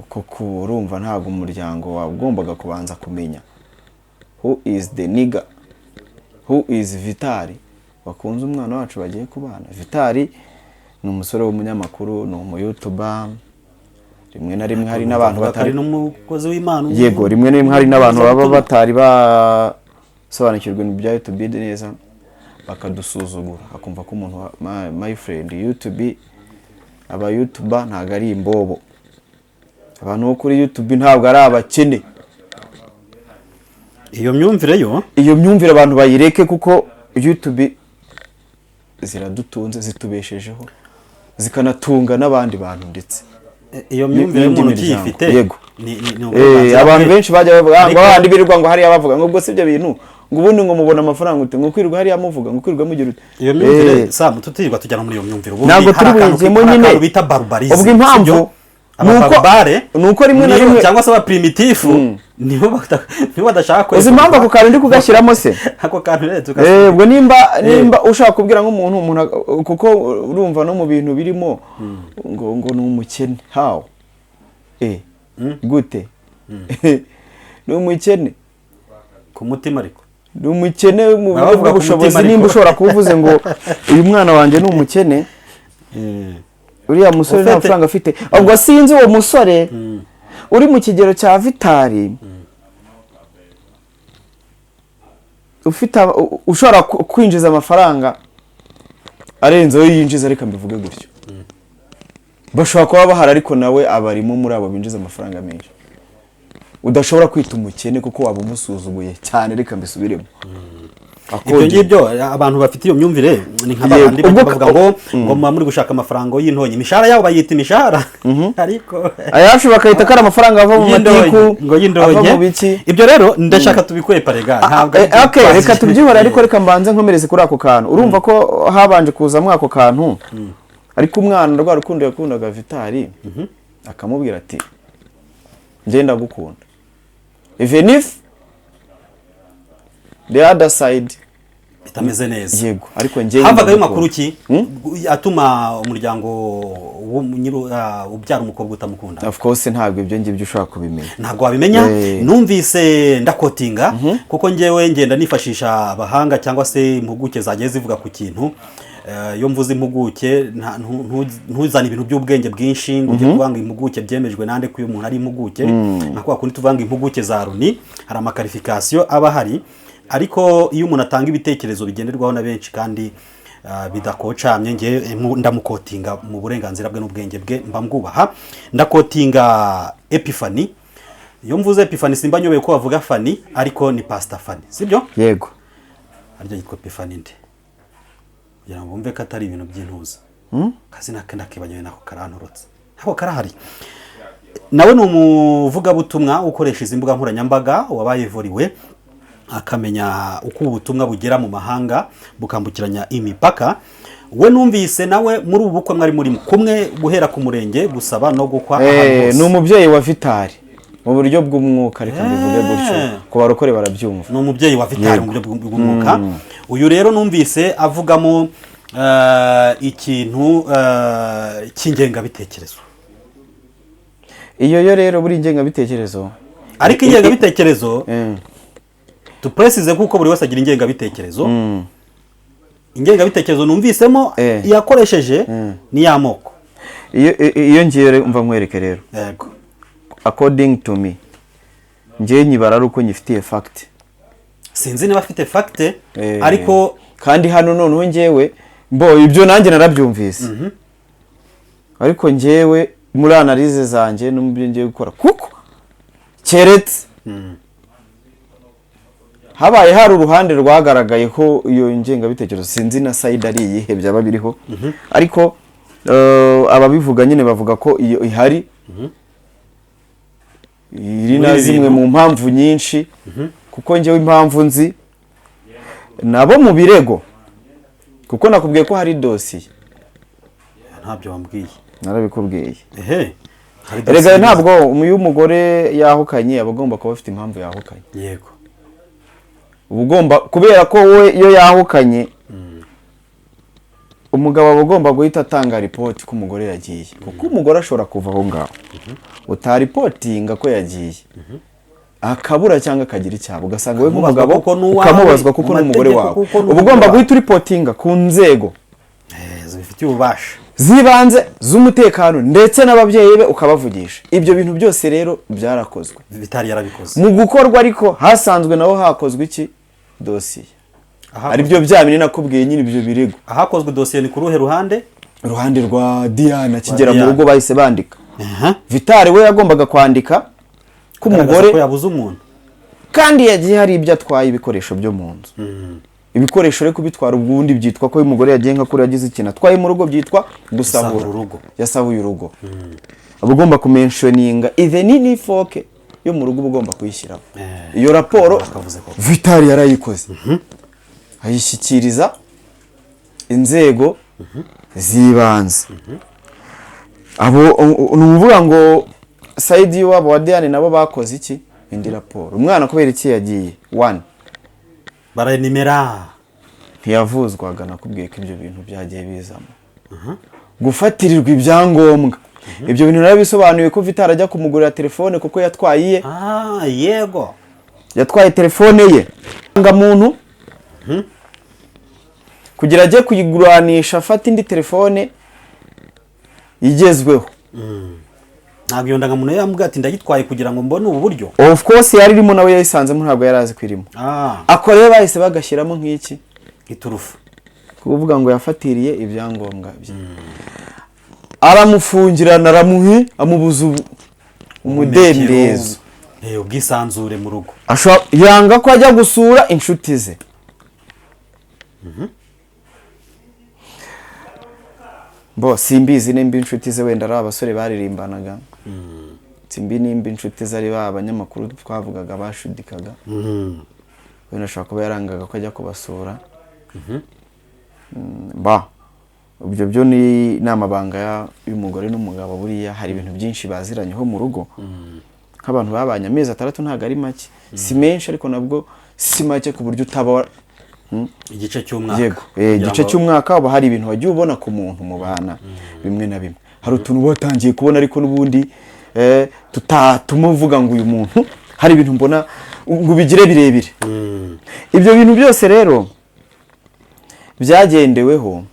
kuko urumva ntabwo umuryango wagombaga kubanza kumenya who is the nigga, who is Vitali wakunze umwana wacu bagiye kubana. Vitali ni umusore w'umunyamakuru, ni umu YouTuber. Rimwe na rimwe hari n'abantu Bavuga ko ari batari n'umukozi w'Imana. Yego, rimwe na rimwe hari n'abantu baba batari basobanukirwa ibintu bya YouTube neza, bakadusuzugura, bakumva ko umuntu my friend, YouTube, aba YouTuber ntabwo ari imbobo, abantu bo kuri YouTube ntabwo ari abakene. Iyo myumvire yo Iyo myumvire abantu bayireke, kuko YouTube ziradutunze, zitubeshejeho, zikanatunga n'abandi bantu ndetse Iyo myumvire n'indi y'umuntu miryango. ukiyifite ni uburenganzira Abantu bwe. benshi bajya bavuga ngo abandi birirwa ngo hariya bavuga ngo ubwo si ibyo bintu, ngo ubundi ngo mubona amafaranga ute, ngo kwirirwa hariya muvuga, ngo kwirirwa mugira ute. Iyo myumvire, Sam, tutirirwa tujyana muri iyo myumvire ubundi. Ntabwo Hari turi buyigemo hari nyine. akantu bita barbarisme, Ubwo impamvu sibyo? ni Ababarbare uko rimwe na rimwe cyangwa se abaprimitif. Nibo badashaka. Uzi impamvu ako kantu ndi kugashyiramo se? Ako kantu rero Eh, ubwo nimba ushaka kubwira nk'umuntu, umuntu kuko urumva no mu bintu birimo ngo ni umukene, how, gute ni umukene? Ku mutima ariko. Ni umukene mu Baba buryo bavuga ku bw'ubushobozi. mutima ariko. Nimba ushobora kuba uvuze ngo uyu mwana wanjye ni umukene, uriya musore nta mafaranga afite, ubwo sinzi uwo musore uri mu kigero cya Vitali ufite ushobora kwinjiza amafaranga arenze ayo yinjiza, reka mbivuge gutyo. Bashobora kuba bahari, ariko nawe abarimo muri abo binjiza amafaranga menshi udashobora kwita umukene, kuko waba umusuzuguye cyane, reka mbisubiremo. Ibyo ngibyo, abantu bafite iyo myumvire ni nka babandi bavuga ngo muba muri gushaka amafaranga y'intonyi, imishahara yabo bayita imishahara, ariko Ayacu bakahita ko ari amafaranga ava mu y'indonke, matiku, ngo y'indonke. ava mu biki. Ibyo rero ndashaka tubikwepa rega, ntabwo ari byo. Okay, reka tubyihore, ariko reka mbanze nkomereze kuri ako kantu. Urumva ko habanje kuzamo ako kantu, ariko umwana rwa rukundo yakundaga Vitali, akamubwira ati: "Njye ndagukunda even if the other side bitameze neza." Yego, ariko njye Havagayo ndagukunda. makuru ki atuma umuryango ubyara umukobwa utamukunda? Of course, ntabwo ibyo ngibyo ushobora kubimenya. Ntabwo wabimenya. Numvise ndaquotinga, kuko ngewe ngenda nifashisha abahanga cyangwa se impuguke zagiye zivuga ku kintu. Iyo mvuze impuguke, ntuzane ibintu by'ubwenge bwinshi ngo ujye kuvuga ngo impuguke byemejwe nande ko uyu muntu ari impuguke, nka kwa kundi tuvuga ngo impuguke za Loni, hari amaqualification aba ahari. Ariko iyo umuntu atanga ibitekerezo bigenderwaho na benshi kandi bidakocamye, nge ndamuquotinga mu burenganzira bwe n'ubwenge bwe, mba mbwubaha. Ndaquotinga Epiphany. Iyo mvuze Epiphany simba nyobeye ko bavuga Fani, ariko ni Pastor Fani, sibyo? Yego. Aryo yitwa Epiphany nde, kugira ngo bumve ko atari ibintu by'intuza. Akazina ke ndakibagiwe, nako karanturutse, ntabwo karahari. Nawe ni umuvugabutumwa ukoresha izi mbuga nkoranyambaga, wabaye voriwe akamenya uko ubutumwa bugera mu mahanga, bukambukiranya imipaka. We numvise nawe muri ubu bukwe mwari muri kumwe guhera ku murenge gusaba no gukwa, ahantu hose. Ni umubyeyi wa Vitali mu buryo bw'umwuka, reka mbivuge gutyo, ku barokore barabyumva. Ni umubyeyi wa Vitali mu buryo bw'umwuka. Uyu rero numvise avugamo ikintu cy'ingengabitekerezo. Iyo yo rero buri ingengabitekerezo. Ariko ingengabitekerezo, tuprécise, kuko buri wese agira ingengabitekerezo. Ingengabitekerezo numvisemo yakoresheje ni y'amoko. Iyo ngiye rero, umva nkwereke rero. Yego. According to me, njyewe nyibara ari uko nyifitiye fact. Sinzi niba afite fact, ariko Kandi hano noneho njyewe mbo ibyo nanjye narabyumvise, ariko njyewe muri analyse zanjye no mu byo ngiye gukora, kuko keretse habaye hari uruhande rwagaragaye ko iyo ngengabitekerezo, sinzi na side ari iyihe byaba biriho, ariko ababivuga nyine bavuga ko iyo ihari, iri na Muri ibi zimwe bintu. mu mpamvu nyinshi, kuko njyewe impamvu nzi nabo mu birego, kuko nakubwiye ko hari dosiye. Ntabyo wambwiye. Narabikubwiye. Ehe, hari Erega dosiye. ntabwo iyo umugore yahukanye aba agomba kuba afite impamvu yahukanye. Uba ugomba, kubera ko we iyo yahukanye, umugabo aba agomba guhita atanga ripoti ko umugore yagiye, kuko umugore ashobora kuva aho ngaho utareportinga ko yagiye, akabura cyangwa akagira icyaha, ugasanga we Ukamubazwa nk'umugabo kuko ni uwawe, ukamubazwa kuko mu ni umugore mategeko wawe. kuko ni Uba umugore ugomba wawe. guhita ureportinga ku nzego zibifitiye ububasha z'ibanze z'umutekano, ndetse n'ababyeyi be ukabavugisha. Ibyo bintu byose rero byarakozwe. Bitari yarabikoze. Mu gukorwa ariko hasanzwe naho hakozwe iki? Dosiye. Aribyo bya bindi nakubwiye nyine, ibyo birego. Ahakozwe dosiye ni ku ruhe ruhande? Uruhande rwa Diana. Akigera mu Diana. rugo bahise bandika. Vitali we yagombaga kwandika ko Agaragaza umugore ko yabuze umuntu kandi yagiye hari ibyo atwaye, ibikoresho byo mu nzu. Ibikoresho rero kubitwara ubundi byitwa ko iyo umugore yagiye nka kuri yagize ikintu atwaye mu rugo, byitwa gusahura. Gusahura urugo. Yasahuye urugo, aba ugomba kumentioninga even n'ifork yo mu rugo uba ugomba kuyishyiraho. Iyo raporo Bakavuze koko. Vitali yarayikoze, ayishyikiriza inzego z'ibanze. Abo ni ukuvuga ngo side y'iwabo wa Diane nabo bakoze iki? Indi raporo, umwana kubera iki yagiye? One, Baranimera. Ntiyavuzwaga. Nakubwiye ko ibyo bintu byagiye bizamo gufatirirwa ibyangombwa. Ibyo bintu narabisobanuye ko Vitari ajya kumugurira telefone kuko yatwaye iye. Ah, yego. Yatwaye telefone ye muntu kugira ajye kuyiguranisha, afata indi telefone igezweho. Ntabwo iyo ndangamuntu yambwiye ati ndayitwaye kugira ngo mbone ubu buryo. Of course yari irimo, nawe yayisanzemo, ntabwo yari azi ko irimo. Ako rero bahise bagashyiramo nk'iki? Iturufu. Kuvuga ngo yafatiriye ibyangombwa bye, aramufungirana, aramuhe, amubuza umudendezo. Ubwisanzure mu rugo. Yanga ko ajya gusura inshuti ze. Bo simbizi nimba inshuti ze wenda ari abasore baririmbanaga, simbi nimba inshuti ze ari ba banyamakuru twavugaga bashudikaga, wenda ashobora kuba yarangaga ko ajya kubasura. Ba ibyo byo ni amabanga y'umugore n'umugabo. Buriya hari ibintu byinshi baziranyeho mu rugo, nk'abantu babanye amezi 6, ntabwo ari make, si menshi ariko nabwo si make ku buryo utaba Igice cy'umwaka. Yego, Kugira igice ngo- cy'umwaka haba hari ibintu wagiye ubona ku muntu mubana bimwe na bimwe, hari utuntu uba watangiye kubona ariko n'ubundi tutatuma uvuga ngo uyu muntu hari ibintu mbona ngo ubigire birebire. Ibyo bintu byose rero byagendeweho,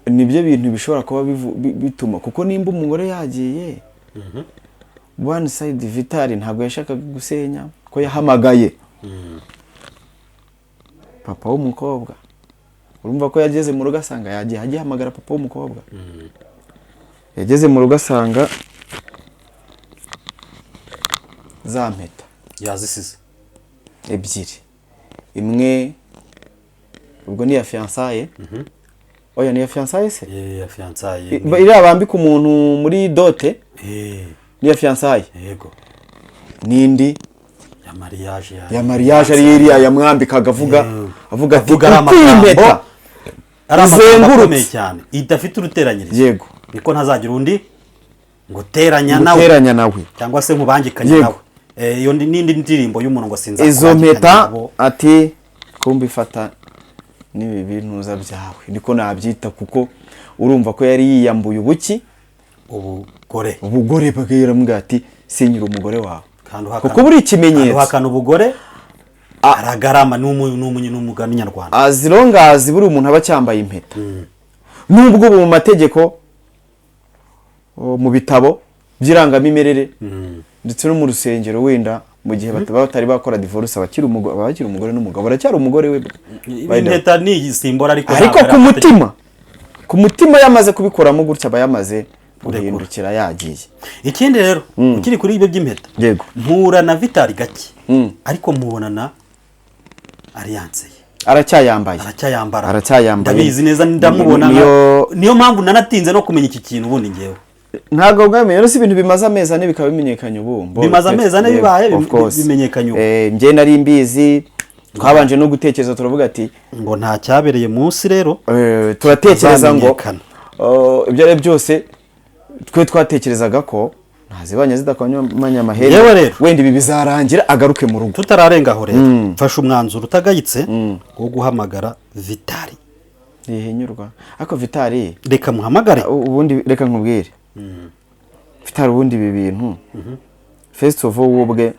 nibyo bintu bishobora kuba bituma, kuko nimba umugore yagiye one side, Vitali ntabwo yashakaga gusenya, ko yahamagaye papa w'umukobwa. Urumva ko yageze mu rugo asanga yagiye, agihamagara papa w'umukobwa, yageze mu rugo asanga za mpeta Yazisize. ebyiri, imwe ubwo ni iya fiançailles, oya, ni iya fiançailles se? Ya fiançailles. Iriya bambika umuntu muri dot ni iya fiançailles. N'indi Ya mariage. Ya mariage, ari iriya yamwambikaga avuga avuga ati Avuga ari uko iyi amagambo mpeta ari amagambo izengurutse. akomeye cyane, idafite uruteranyirizo. Niko ntazagira undi ngo teranya nawe. Guteranya nawe. Cyangwa se nkubangikanye nawe. Iyo n'indi ndirimbo y'umuntu ngo sinza Izo mpeta ati kumbi fata n'ibi bintuza byawe, niko nabyita, kuko urumva ko yari yiyambuye ubuki? Ubugore. Ubugore bwe. Yaramubwira ati sinyira umugore wawe, Kandi uhakana, kuko buri kandi ikimenyetso. uhakana ubugore aragarama, ni umugani nyarwanda. As long as buri umuntu aba acyambaye impeta, nubwo ubu mu mategeko, mu bitabo by'irangamimerere ndetse no mu rusengero, wenda mu gihe batari bakora divorce, aba bakiri umugore n'umugabo, baracyari umugore we by the way. Impeta ni isimbora, ariko Ariko ntabwo ku ari amategeko. mutima, ku mutima yamaze kubikoramo gutya, aba yamaze Kurekura. guhindukira, yagiye. Ikindi rero, ukiri kuri ibyo by'impeta, mpura na Vitali gake, ariko mubonana alliance ye. Aracyayambaye. Aracyayambara. Aracyayambaye. Ndabizi neza, ndamubona. Niyo mpamvu nanatinze no kumenya iki kintu ubundi ngewe. Ntabwo bwamenye rero, si ibintu bimaze amezi 4 bikaba bimenyekanye ubu. Bimaze amezi 4 bibaye, Of course. bimenyekanye ubu. Njye nari mbizi, twabanje no gutekereza, turavuga ati Ngo nta cyabereye munsi rero. Turatekereza ngo Azamenyekana. oh, ibyo ari byo byose twe twatekerezaga ko ntazibanye zidakomanya amahembe. Yewe rero. Wenda ibi bizarangira agaruke mu rugo. Tutararenga aho rero, mfashe umwanzuro utagayitse wo guhamagara Vitali. Ntihinyurwa ariko Vitali. Reka muhamagare. Ubundi reka nkubwire, Vitali, ubundi ibi bintu, first of all, we ubwe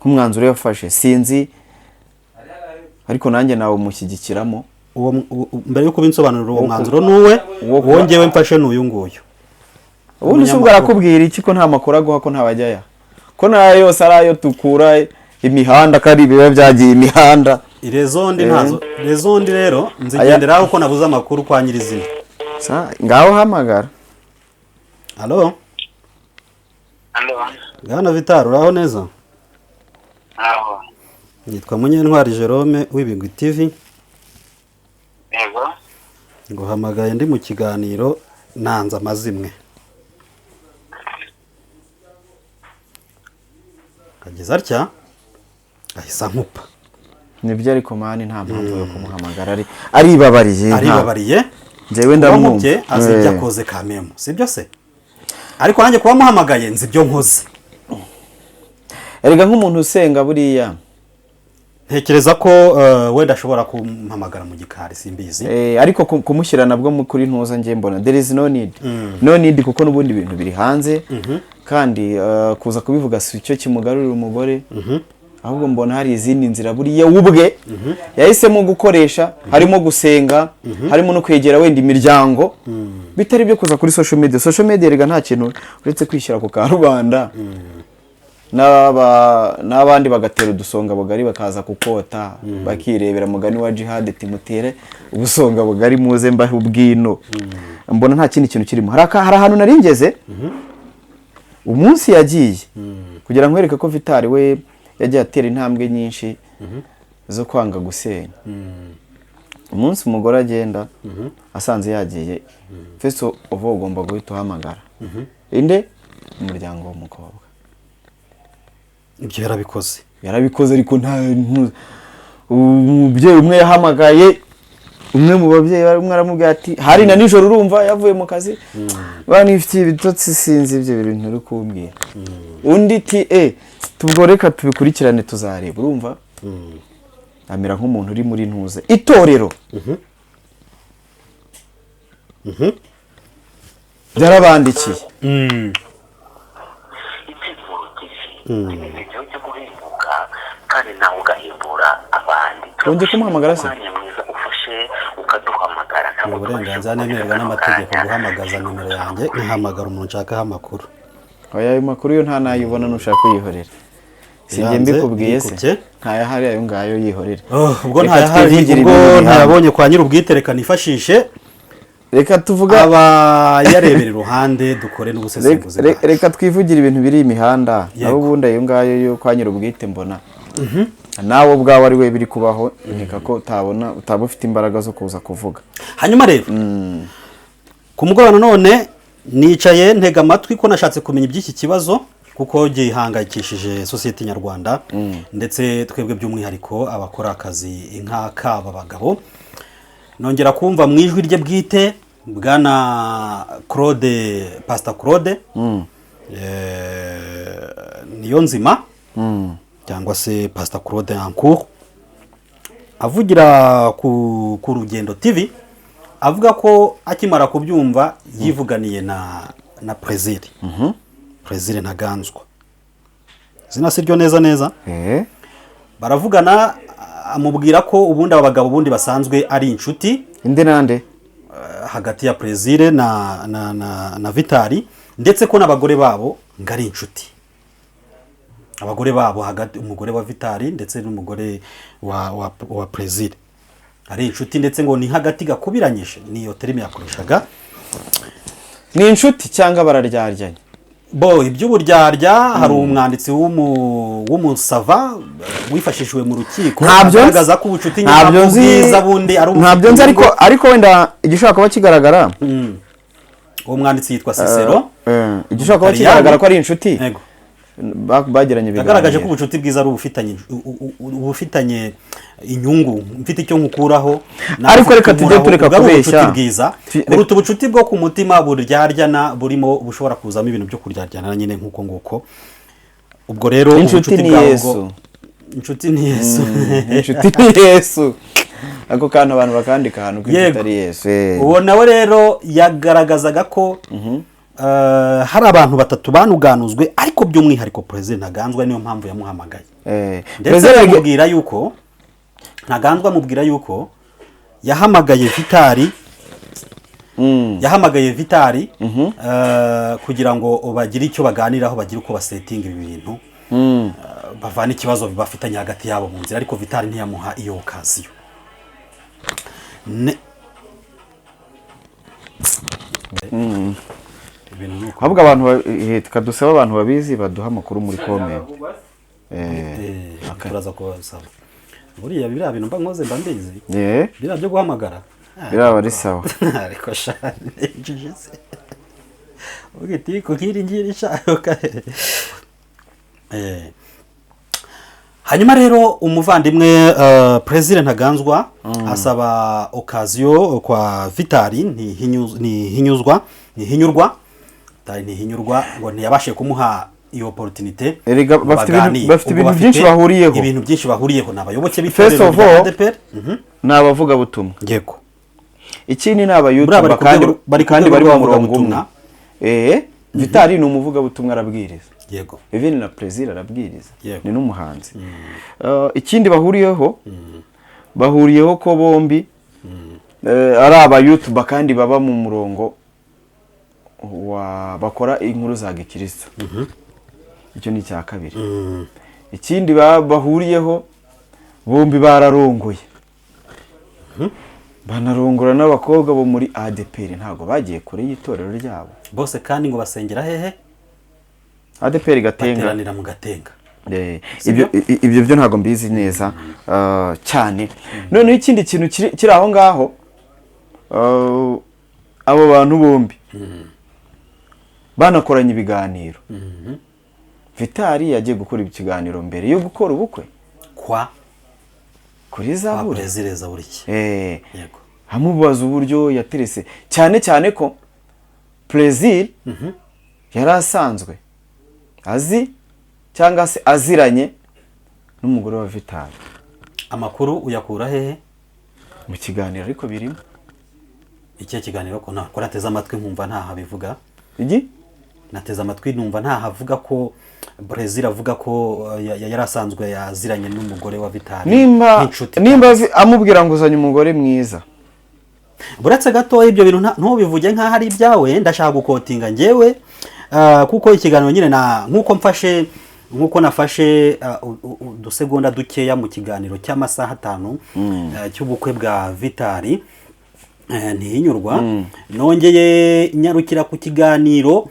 nk'umwanzuro yafashe sinzi, ariko nanjye nawe mushyigikiramo. Uwo mbere yo kubinsobanurira, uwo mwanzuro nuwe uwo ngewe mfashe n'uyu nguyu. Ubundi se ubwo arakubwira iki, ko nta makuru aguha, ko ntabajyaya, ko n'ayo yose ari ayo dukura imihanda, ko ari ibiba byagiye imihanda? Rezondi ntazo, rezondi rero nzigenderaho ko nabuze amakuru kwa nyirizina. Ngaho hamagara. Alo? Alo. Bwana Vitali, uraho neza? Aho. Nitwa Munyentwari Jerome w'Ibigwi TV. Yego. Nguhamagaye ndi mu kiganiro nanze amazimwe, ageze atya ahise ankupa. Nibyo, ariko man, nta mpamvu yo kumuhamagara, ari aribabariye Aribabariye. Njyewe ndamwumva. Uwankubye azi ibyo akoze kamemo, sibyo se? Ariko nanjye kuba muhamagaye nzi ibyo nkoze. Erega nk'umuntu usenga buriya, Ntekereza ko wenda ashobora kumpamagara mu gikari, simbizi. Ariko kumushyira nabwo kuri ntuza, njye mbona there is no need, no need, kuko n'ubundi ibintu biri hanze, kandi kuza kubivuga si cyo kimugarurira umugore. Ahubwo mbona hari izindi nzira buriya we ubwe yahisemo gukoresha, harimo gusenga, harimo no kwegera wenda imiryango, bitari byo kuza kuri social media. Social media erega nta kintu uretse kwishyira ku karubanda, n'abandi bagatera udusonga bugari, bakaza kukota, bakirebera. Mugani wa Jihad ati: "Mutere ubusonga bugari, muze mbahe ubwino." Mbona nta kindi kintu kirimo. Hari ahantu nari ngeze umunsi yagiye kugira ngo nkwereke ko Vitali we yagiye atera intambwe nyinshi zo kwanga gusenya. Umunsi umugore agenda asanze yagiye, first of all ugomba guhita uhamagara inde? Umuryango w'umukobwa. Ibyo yarabikoze. Yarabikoze, ariko nta umubyeyi umwe yahamagaye, umwe mu babyeyi umwe aramubwira ati, hari na nijoro, urumva yavuye mu kazi, banifitiye ibitotsi, sinzi ibyo bintu uri kumbwira. Undi ati: "E, tubwo reka tubikurikirane, tuzareba." Urumva amera nk'umuntu uri muri ntuze itorero byarabandikiye. Ibyivugo cyawe cyo guhimbuka, kandi nawe ugahembura abandi. Wongeye kumuhamagara se? Umwanya mwiza ufashe ukaduhamagara. Ni uburenganzira nemererwa n'amategeko guhamagaza nimero yanjye, nkahamagara umuntu nshakaho amakuru. Oya, ayo makuru yo nta nayibona, nushaka kuyihorera. Si njye Biranze, mbikubwiye se? bikubye. Ntayahari ayo ngayo, yihorere. Oh, ubwo Reka ntayahari, twivugire ubwo ibintu bihari. ntayabonye kwa nyir'ubwite, reka nifashishe Reka tuvuga abayarebera iruhande, dukore n'ubusesenguzi bwacu. Reka twivugire ibintu biri imihanda. Yego. Naho ubundi ayo ngayo yo kwa nyir'ubwite, mbona nawe ubwawe ari we biri kubaho, nkeka ko utabona, utaba ufite imbaraga zo kuza kuvuga. Hanyuma rero ku mugoroba nanone nicaye ntega amatwi, ko nashatse kumenya iby'iki kibazo, kuko gihangayikishije sosiyete nyarwanda, ndetse twebwe by'umwihariko abakora akazi nk'ak'aba bagabo. Nongera kumva mu ijwi rye bwite bwana Claude, Pastor Claude Niyonzima, cyangwa se Pastor Claude Ancour, avugira ku Rugendo TV, avuga ko akimara kubyumva yivuganiye na Plaisir Ntaganzwa, izina si ryo neza neza. Baravugana, amubwira ko ubundi aba bagabo ubundi basanzwe ari inshuti. Inde nande? Hagati ya Plaisir na Vitali, ndetse ko n'abagore babo ngo ari inshuti, abagore babo hagati, umugore wa Vitali ndetse n'umugore wa Plaisir ari inshuti, ndetse ngo ni hagati gakubiranyije, niyo terme yakoreshaga. Ni inshuti cyangwa bararyaryanye? Bo iby'uburyarya, hari umwanditsi w'umusava wifashishijwe mu rukiko Ntabyo nzi. agaragaza ko ubucuti Ntabyo nyabwo nzi. bwiza bundi ari Ntabyo nzi, ariko ubufite. ariko wenda igishobora kuba kigaragara, Uwo mwanditsi yitwa Cicero. Igishobora kuba Butaliyani. kigaragara ko ari inshuti, Yego. bagiranye Yagaragaje ko ibiganiro. ubucuti bwiza ari ubufitanye inyungu, mfite icyo nkukuraho nawe Ariko ufite reka icyo tujye unkuraho, tureka ubwo ari kubeshya. ubucuti bwiza kuruta ubucuti bwo ku mutima buryaryana, burimo bushobora kuzamo ibintu byo kuryaryana nyine nk'uko nguko. Ubwo rero Inshuti ubucuti ni bwawe Yesu. Inshuti ni Yesu. Inshuti ni Yesu. Ako kantu abantu bakandika ahantu ko inshuti ari Yesu. Uwo nawe rero yagaragazaga ko hari abantu batatu banuganuzwe, ariko by'umwihariko Perezida Ntaganzwa, niyo mpamvu yamuhamagaye. Ndetse Perezida amubwira yuko Ntaganzwa amubwira yuko yahamagaye Vitali, yahamagaye Vitali kugira ngo bagire icyo baganiraho, bagire uko basetinga ibi bintu, bavane ikibazo bafitanye hagati yabo mu nzira, ariko Vitali ntiyamuha iyo occasion. Ibintu ni uko. Ahubwo abantu tukadusaba abantu babizi baduha amakuru muri comment. Turaza kubasaba. Buriya biriya bintu mba nkoze mba mbizi, biriya byo guhamagara. Biraba ari sawa. Ariko sha, njije se uvuga iti ko nk'iri ngiri sha. Hanyuma rero umuvandimwe Perezida Ntaganzwa asaba occasion kwa Vitali, ntihinyuzwa, ntihinyurwa. Vitali ntihinyurwa, ngo ntiyabashe kumuha iyo opportunité. Erega ngo bafite ibintu- baganire. bafite Ubwo ibintu byinshi bahuriyeho. Ibintu byinshi bahuriyeho, ni abayoboke First b'itorero of rya all, ADEPR. Ni abavugabutumwa. Yego. Ikindi ni abayutuba Buriya bari ku kandi rwego- bari ku kandi rwego bari mu murongo umwe. rw'abavugabutumwa. Vitali ni umuvugabutumwa, arabwiriza. Even na Plaisir arabwiriza. Yego. Ni n'umuhanzi. Ikindi bahuriyeho ko bombi ari abayutuba kandi baba mu murongo wa bakora inkuru za gikristo. Icyo ni icya kabiri. Ikindi bahuriyeho, bombi bararongoye, banarongora n'abakobwa bo muri ADPR, ntabwo bagiye kure y'itorero ryabo. Bose kandi ngo basengera hehe? ADPR Gatenga. Bateranira mu Gatenga. Ibyo byo ntabwo mbizi neza cyane. Noneho ikindi kintu kiri aho ngaho, abo bantu bombi banakoranye ibiganiro. Vitali yagiye gukora ikiganiro mbere yo gukora ubukwe kwa kuri kwa Zaburi. Plaisir Zaburiki. Amubaza uburyo yaterese, cyane cyane ko Plaisir yari asanzwe azi cyangwa se aziranye n'umugore wa Vitali. Amakuru uyakura hehe? Mu kiganiro ariko birimo. Ikihe kiganiro? Ko nta ko nateze amatwi nkumva ntaho abivuga? Igi? Nateze amatwi numva ntaho avuga ko Plaisir avuga ko yari asanzwe yaziranye n'umugore wa Vitali Nimba nk'inshuti. nimba amubwira ngo uzanye umugore mwiza. Buretse gato, ibyo bintu ntubivuge nk'aho ari ibyawe. Ndashaka guquotinga njyewe, kuko ikiganiro nyine na nk'uko mfashe, nk'uko nafashe udusegonda dukeya mu kiganiro cy'amasaha 5 cy'ubukwe bwa Vitali Ntihinyurwa, nongeye nyarukira ku kiganiro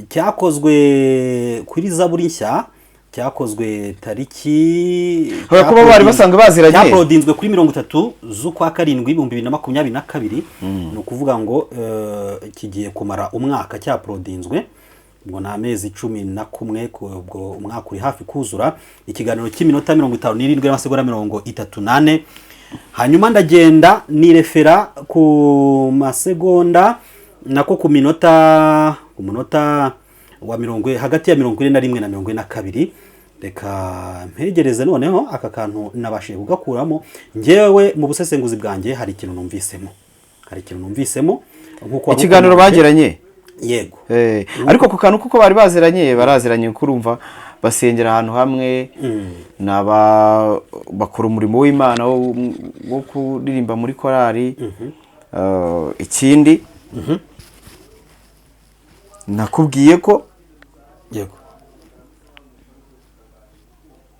cyakozwe kuri Zaburi Nshya, cyakozwe tariki Hoya, kuba bari basanzwe baziranye. Cyauploadinzwe kuri 30 z'ukwa karindwi 2022. Ni ukuvuga ngo kigiye kumara umwaka cyauploadinzwe, ngo ni amezi 11, ubwo umwaka uri hafi kuzura. Ikiganiro cy'iminota 57 n'amasegonda 34. Hanyuma ndagenda nirefera ku masegonda, nako ku minota, ku munota wa mirongo hagati ya 41 na 42. Reka mpegereze noneho aka kantu nabashije kugakuramo njyewe mu busesenguzi bwanjye. Hari ikintu numvisemo nk'uko wari Ikiganiro ukomeje. bagiranye. Yego. Ariko ku kantu kuko bari baziranye, baraziranye kuko urumva basengera ahantu hamwe, ni aba bakora umurimo w'Imana wo kuririmba muri korali. Ikindi nakubwiye ko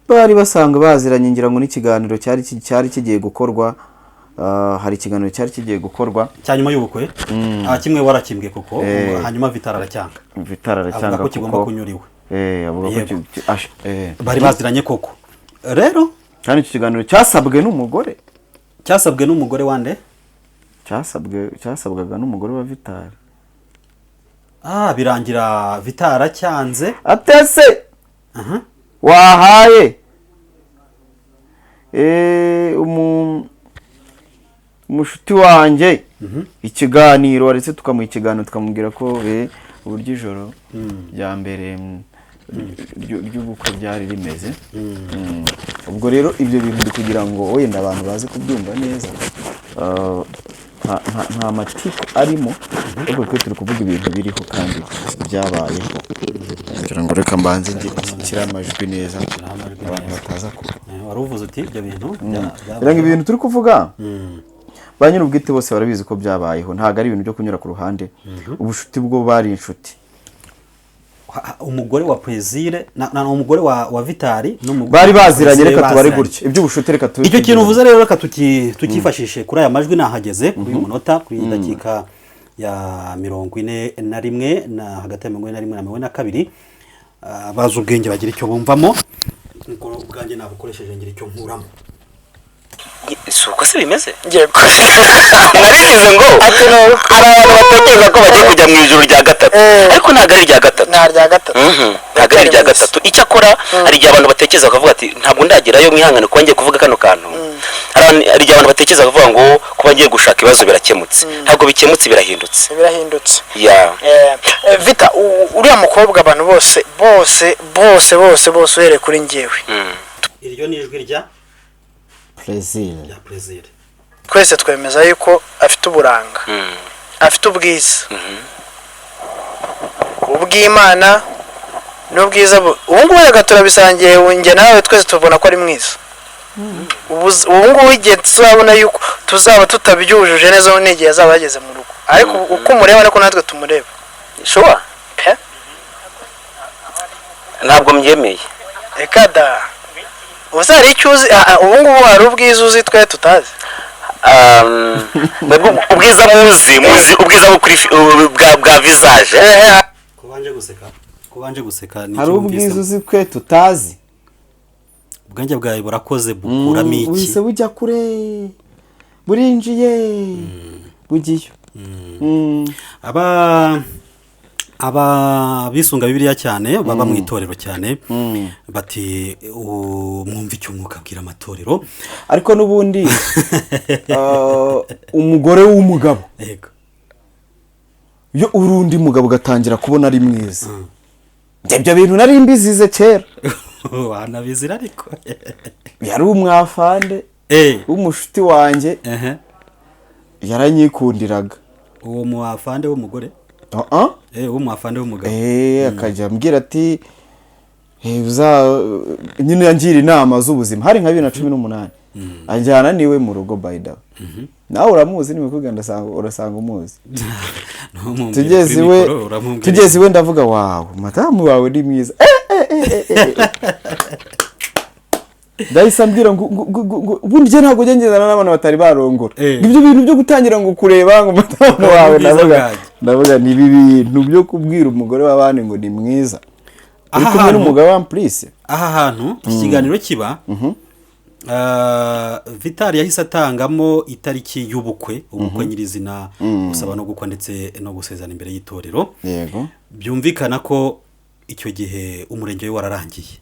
bari basanzwe baziranye, ngira ngo n'ikiganiro cyari kigiye gukorwa, hari ikiganiro cyari kigiye gukorwa. Cya nyuma y'ubukwe. Kimwe warakimbwiye kuko hanyuma Vitali aracyanga. Vitali aracyanga. Avuga ko kigomba Kuko kunyura iwe. Avuga ko Bari baziranye koko rero. Kandi icyo kiganiro cyasabwe n'umugore. Cyasabwe n'umugore wande? Cyasabwaga n'umugore wa Vitali. Birangira Vitali aracyanze. Atese wahaye umushuti wanjye ikiganiro, waretse tukamuha ikiganiro, tukamubwira ko uburyo ijoro rya mbere ry'ubukwe ryari rimeze. Ubwo rero ibyo bintu ndi kugira ngo wenda abantu baze kubyumva neza. Nta matiku arimo, ariko twe turi kuvuga ibintu biriho kandi byabayeho. Ngira ngo reka mbanze nshyire amajwi neza, Amajwi abantu neza. bataza ku Wari uvuze uti ibyo bintu Ngira ngo ibintu turi kuvuga ba nyir'ubwite bose barabizi ko byabayeho, ntabwo ari ibintu byo kunyura ku ruhande. Ubushuti bwo bari inshuti. Umugore wa Plaisir na umugore wa Vitali n'umugore Bari wa baziranye. Plaisir Reka tubare baziranye. gutya iby'ubushuti, reka tube Icyo kintu uvuze rero reka tukifashishe kuri aya majwi. Nahageze kuri uyu munota, kuri iyi dakika ya 41 na hagati ya 41 na 42. Bazi ubwenge bagira icyo bumvamo, nkuko ubwanjye nabukoresheje ngira icyo nkuramo. Si uko se bimeze? Yego. Narigize ngo hari abantu batekereza ko bagiye kujya mu ijuru rya gatatu. Ariko ntabwo ari irya gatatu. Nta rya gatatu. Ntabwo ari irya gatatu. Icyakora hari igihe abantu batekereza bakavuga ati ntabwo ndagerayo, mwihangane kuba ngiye kuvuga kano kantu. Hari igihe abantu batekereza bakavuga ngo kuba ngiye gushaka ibibazo birakemutse. Ntabwo bikemutse, birahindutse. Birahindutse. Ya. Vita, uriya mukobwa abantu bose bose bose bose bose, uhereye kuri njyewe, Iryo ni ijwi rya Plaisir. Rya Plaisir. Twese twemeza yuko afite uburanga, afite ubwiza ubw'Imana n'ubwiza ubu ngubu. Reka turabisangiye, njye nawe twese tubona ko ari mwiza. Ubu ngubu igihe tuzabona yuko tuzaba tutabyujuje neza n'igihe azaba yageze mu rugo, ariko uko umureba ariko natwe tumureba. Sure. Pe. Ntabwo mbyemeye. Reka da! Ubu hari icyo uzi? Ubu ngubu hari ubwiza uzi twe tutazi? Mwebwe ubwiza muzi ubwiza bwo kuri bwa visage. Kubanje guseka ni Hari iki ubwiza wumvisemo? uzi twe tutazi? Ubwenge bwawe burakoze, bukuramo iki? Buhise bujya kure, burinjiye, bugiyo. Aba bisunga Bibiliya cyane, baba mu itorero cyane, bati "Mwumva icyo Umwuka abwira amatorero." Ariko n'ubundi umugore w'umugabo, iyo uri undi mugabo ugatangira kubona ari mwiza. Njye ibyo bintu nari mbizize kera. Wanabizira ariko. Yari umwafande w'umushuti wanjye, yaranyikundiraga. Uwo muafande w'umugore? Ah, ah. W'umuafande w'umugabo. Akajya ambwira ati nyine yangira inama z'ubuzima. Hari nka 2018, anjyana niwe mu rugo. By the way, nawe uramuzi, nimikubwira ndasanga urasanga umuzi. Ntumubwire Tugeze kuri iwe, mikoro, uramubwira. tugeze iwe, ndavuga: "Wawe, madamu wawe ni mwiza." Ndahise ambwira ngo ubundi njye ntabwo njya ngendana n'abantu batari barongora. Ngo ibyo bintu byo gutangira ngo kureba ngo madamu wawe, Ubwiza ndavuga, bwanjye. ndavuga ni ibi bintu byo kubwira umugore w'abandi ngo ni mwiza uri Aha kumwe hantu- n'umugabo wa purisi. Aha hantu iki kiganiro kiba, Vitali yahise atangamo itariki y'ubukwe, ubukwe nyirizina, gusaba no gukwa ndetse no gusezerana imbere y'itorero. Byumvikana ko icyo gihe umurenge we wararangiye.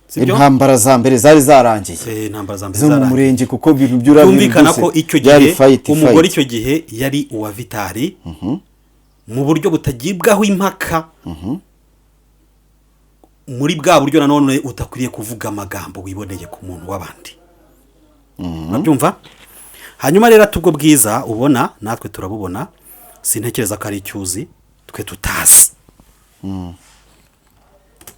Sibyo? Intambara za mbere zari zarangiye. Intambara za mbere Zo mu zarangiye. murenge, kuko ibintu by'urabintu Byumvikana byose ko icyo byari gihe fight, umugore fight. icyo gihe yari uwa Vitali mu buryo butagibwaho impaka, muri bwa buryo nanone utakwiriye kuvuga amagambo wiboneye ku muntu w'abandi, urabyumva? Hanyuma rero ati ubwo bwiza ubona natwe turabubona, sintekereza ko ari icyuzi twe tutazi.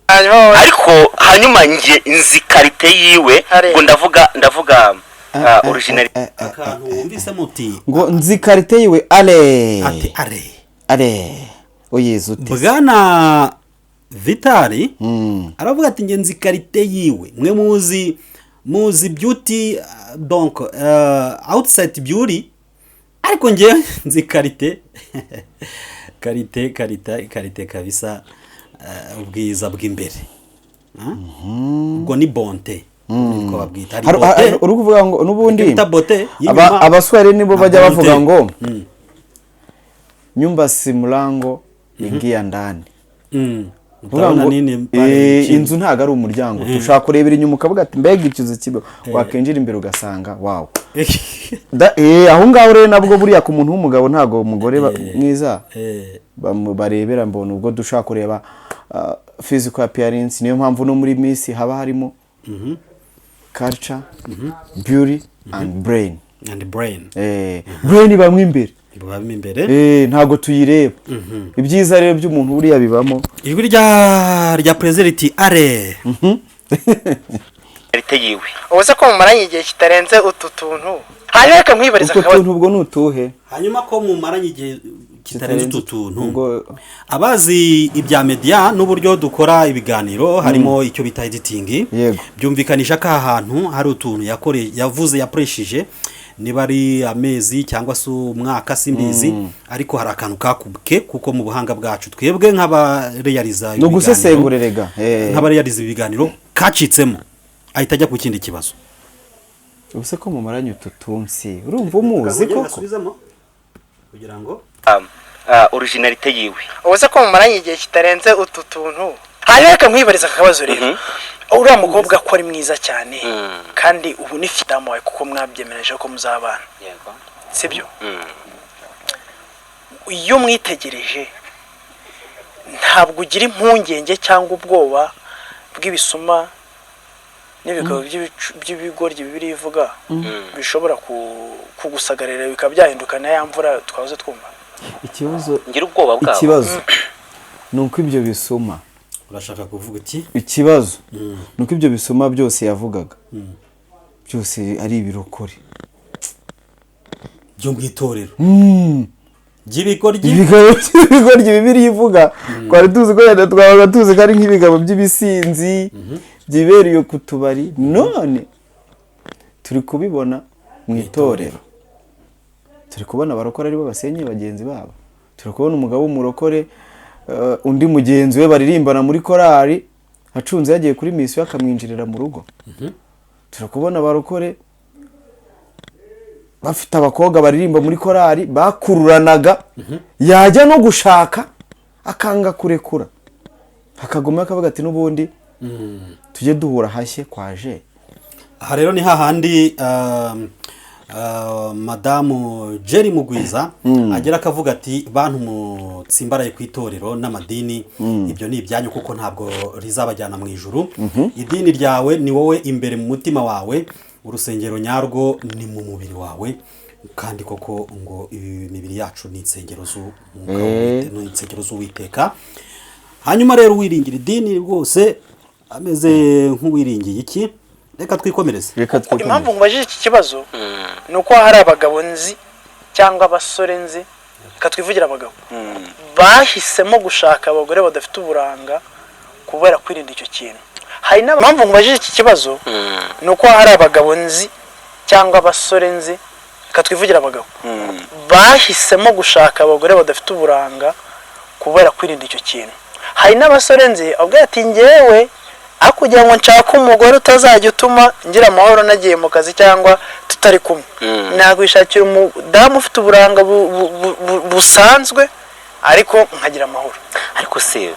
Hanyuma Ariko hanyuma njye nzi qualité yiwe. Hari. Ngo ndavuga original. Akantu wumvisemo uti Ngo nzi qualité yiwe, ale. Ati are. Ale, uyizi ute? Bwana Vitali aravuga ati nge nzi qualité yiwe, mwe muzi beauty, donc outside beauty, ariko nge nzi qualité, qualité, qualité, qualité kabisa, ubwiza bw'imbere. Ah? Ubwo ni bonté, niko babwita. Hari Hari- beauté, uri kuvuga ngo n'ubundi icyo bita beauté y'inyuma Abaswahili nibo na bajya bavuga bonté. ngo nyumba si mlango, ingia ndani. Kuvuga Utabona ngo, nini pale chini. Inzu ntabwo ari umuryango. Ushobora kurebera inyuma ukavuga ati mbega ikizu kibi, wakinjira imbere ugasanga wawu. Aho ngaho rero nabwo buriya ku muntu w'umugabo ntabwo umugore mwiza barebera mbona ubwo dushobora kureba physical appearance. Niyo mpamvu no muri Miss haba harimo culture, beauty and brain. And brain. Brain ibamo imbere. Bubamo imbere. Ntabwo tuyireba. Ibyiza rero by'umuntu buriya bibamo. Ijwi rya Perezida riti are. Qualité yiwe. Ubu se ko mumaranye igihe kitarenze utu tuntu, hanyuma reka nkwibariza Utwo akabazo. tuntu ubwo ni utuhe? Hanyuma ko mumaranye igihe kitarenze utu tuntu, Ubwo abazi ibya media n'uburyo dukora ibiganiro, harimo icyo bita editing, byumvikanisha ko aha hantu hari utuntu yavuze, yakoresheje, niba ari amezi cyangwa se umwaka simbizi, ariko hari akantu kakubwe, kuko mu buhanga bwacu twebwe nk'abareyariza Ni ugusesengura erega. Nk'abareyariza ibiganiro, kacitsemo ahita ajya ku kindi kibazo. Ubu se ko mumaranye utu tunsi, urumva umuzi koko? Kugira ngo Originalité yiwe. Ubu se ko mumaranye igihe kitarenze utu tuntu? Hanyuma reka nkwibariza aka kabazo rero. Uriya mukobwa ko ari mwiza cyane, kandi ubu ni fidamu wawe, kuko mwabyemereje ko muzabana, Yego. sibyo? Iyo umwitegereje, ntabwo ugira impungenge cyangwa ubwoba bw'ibisuma n'ibigabo by'ibigoryi Bibiliya ivuga bishobora kugusagarira, bikaba byahinduka na ya mvura twahoze twumva? Ikibazo Ngira ubwoba bwabo. Ikibazo ni uko ibyo bisuma Urashaka kuvuga iki? Ikibazo ni uko ibyo bisuma byose yavugaga byose ari ibirokore. Byo mu itorero by'ibigoryi. Ibigabo by'ibigoryi Bibiliya ivuga, twari tuzi ko wenda twabaga tuzi ko ari nk'ibigabo by'ibisinzi byibereye ku tubari, none turi kubibona mu itorero. Turi kubona abarokore aribo basenye bagenzi babo. Turi kubona umugabo w'umurokore, undi mugenzi we baririmbana muri korali acunze yagiye kuri misiyo, akamwinjirira mu rugo. Turi kubona abarokore bafite abakobwa baririmba muri korali bakururanaga, yajya no gushaka akanga kurekura, akaguma akavuga ati: "N'ubundi tujye duhura hashye kwaje." Aha rero ni hahandi madamu Jerry Mugwiza agera akavuga ati: "Bantu mutsimbaraye ku itorero n'amadini, ibyo ni ibyanyu, kuko ntabwo rizabajyana mu ijuru. Idini ryawe ni wowe imbere mu mutima wawe, urusengero nyarwo ni mu mubiri wawe." Kandi koko ngo imibiri yacu ni insengero z'umwuka ni insengero z'Uwiteka. Hanyuma rero uwiringira idini rwose ameze nk'uwiringiye iki? Reka twikomereze. Reka twikomereze. Impamvu nkubajije iki kibazo ni uko hari abagabo nzi cyangwa abasore nzi, reka twivugire abagabo, bahisemo gushaka abagore badafite uburanga kubera kwirinda icyo kintu. Hari n'impamvu nkubajije iki kibazo ni uko hari abagabo nzi cyangwa abasore nzi, reka twivugire abagabo, bahisemo gushaka abagore badafite uburanga kubera kwirinda icyo kintu. Hari n'abasore nzi avuga ati: "Ngewe aho kugira ngo nshake umugore utazajya utuma ngira amahoro nagiye mu kazi cyangwa tutari kumwe, nakwishakira umudamu ufite uburanga busanzwe ariko nkagira amahoro." Ariko se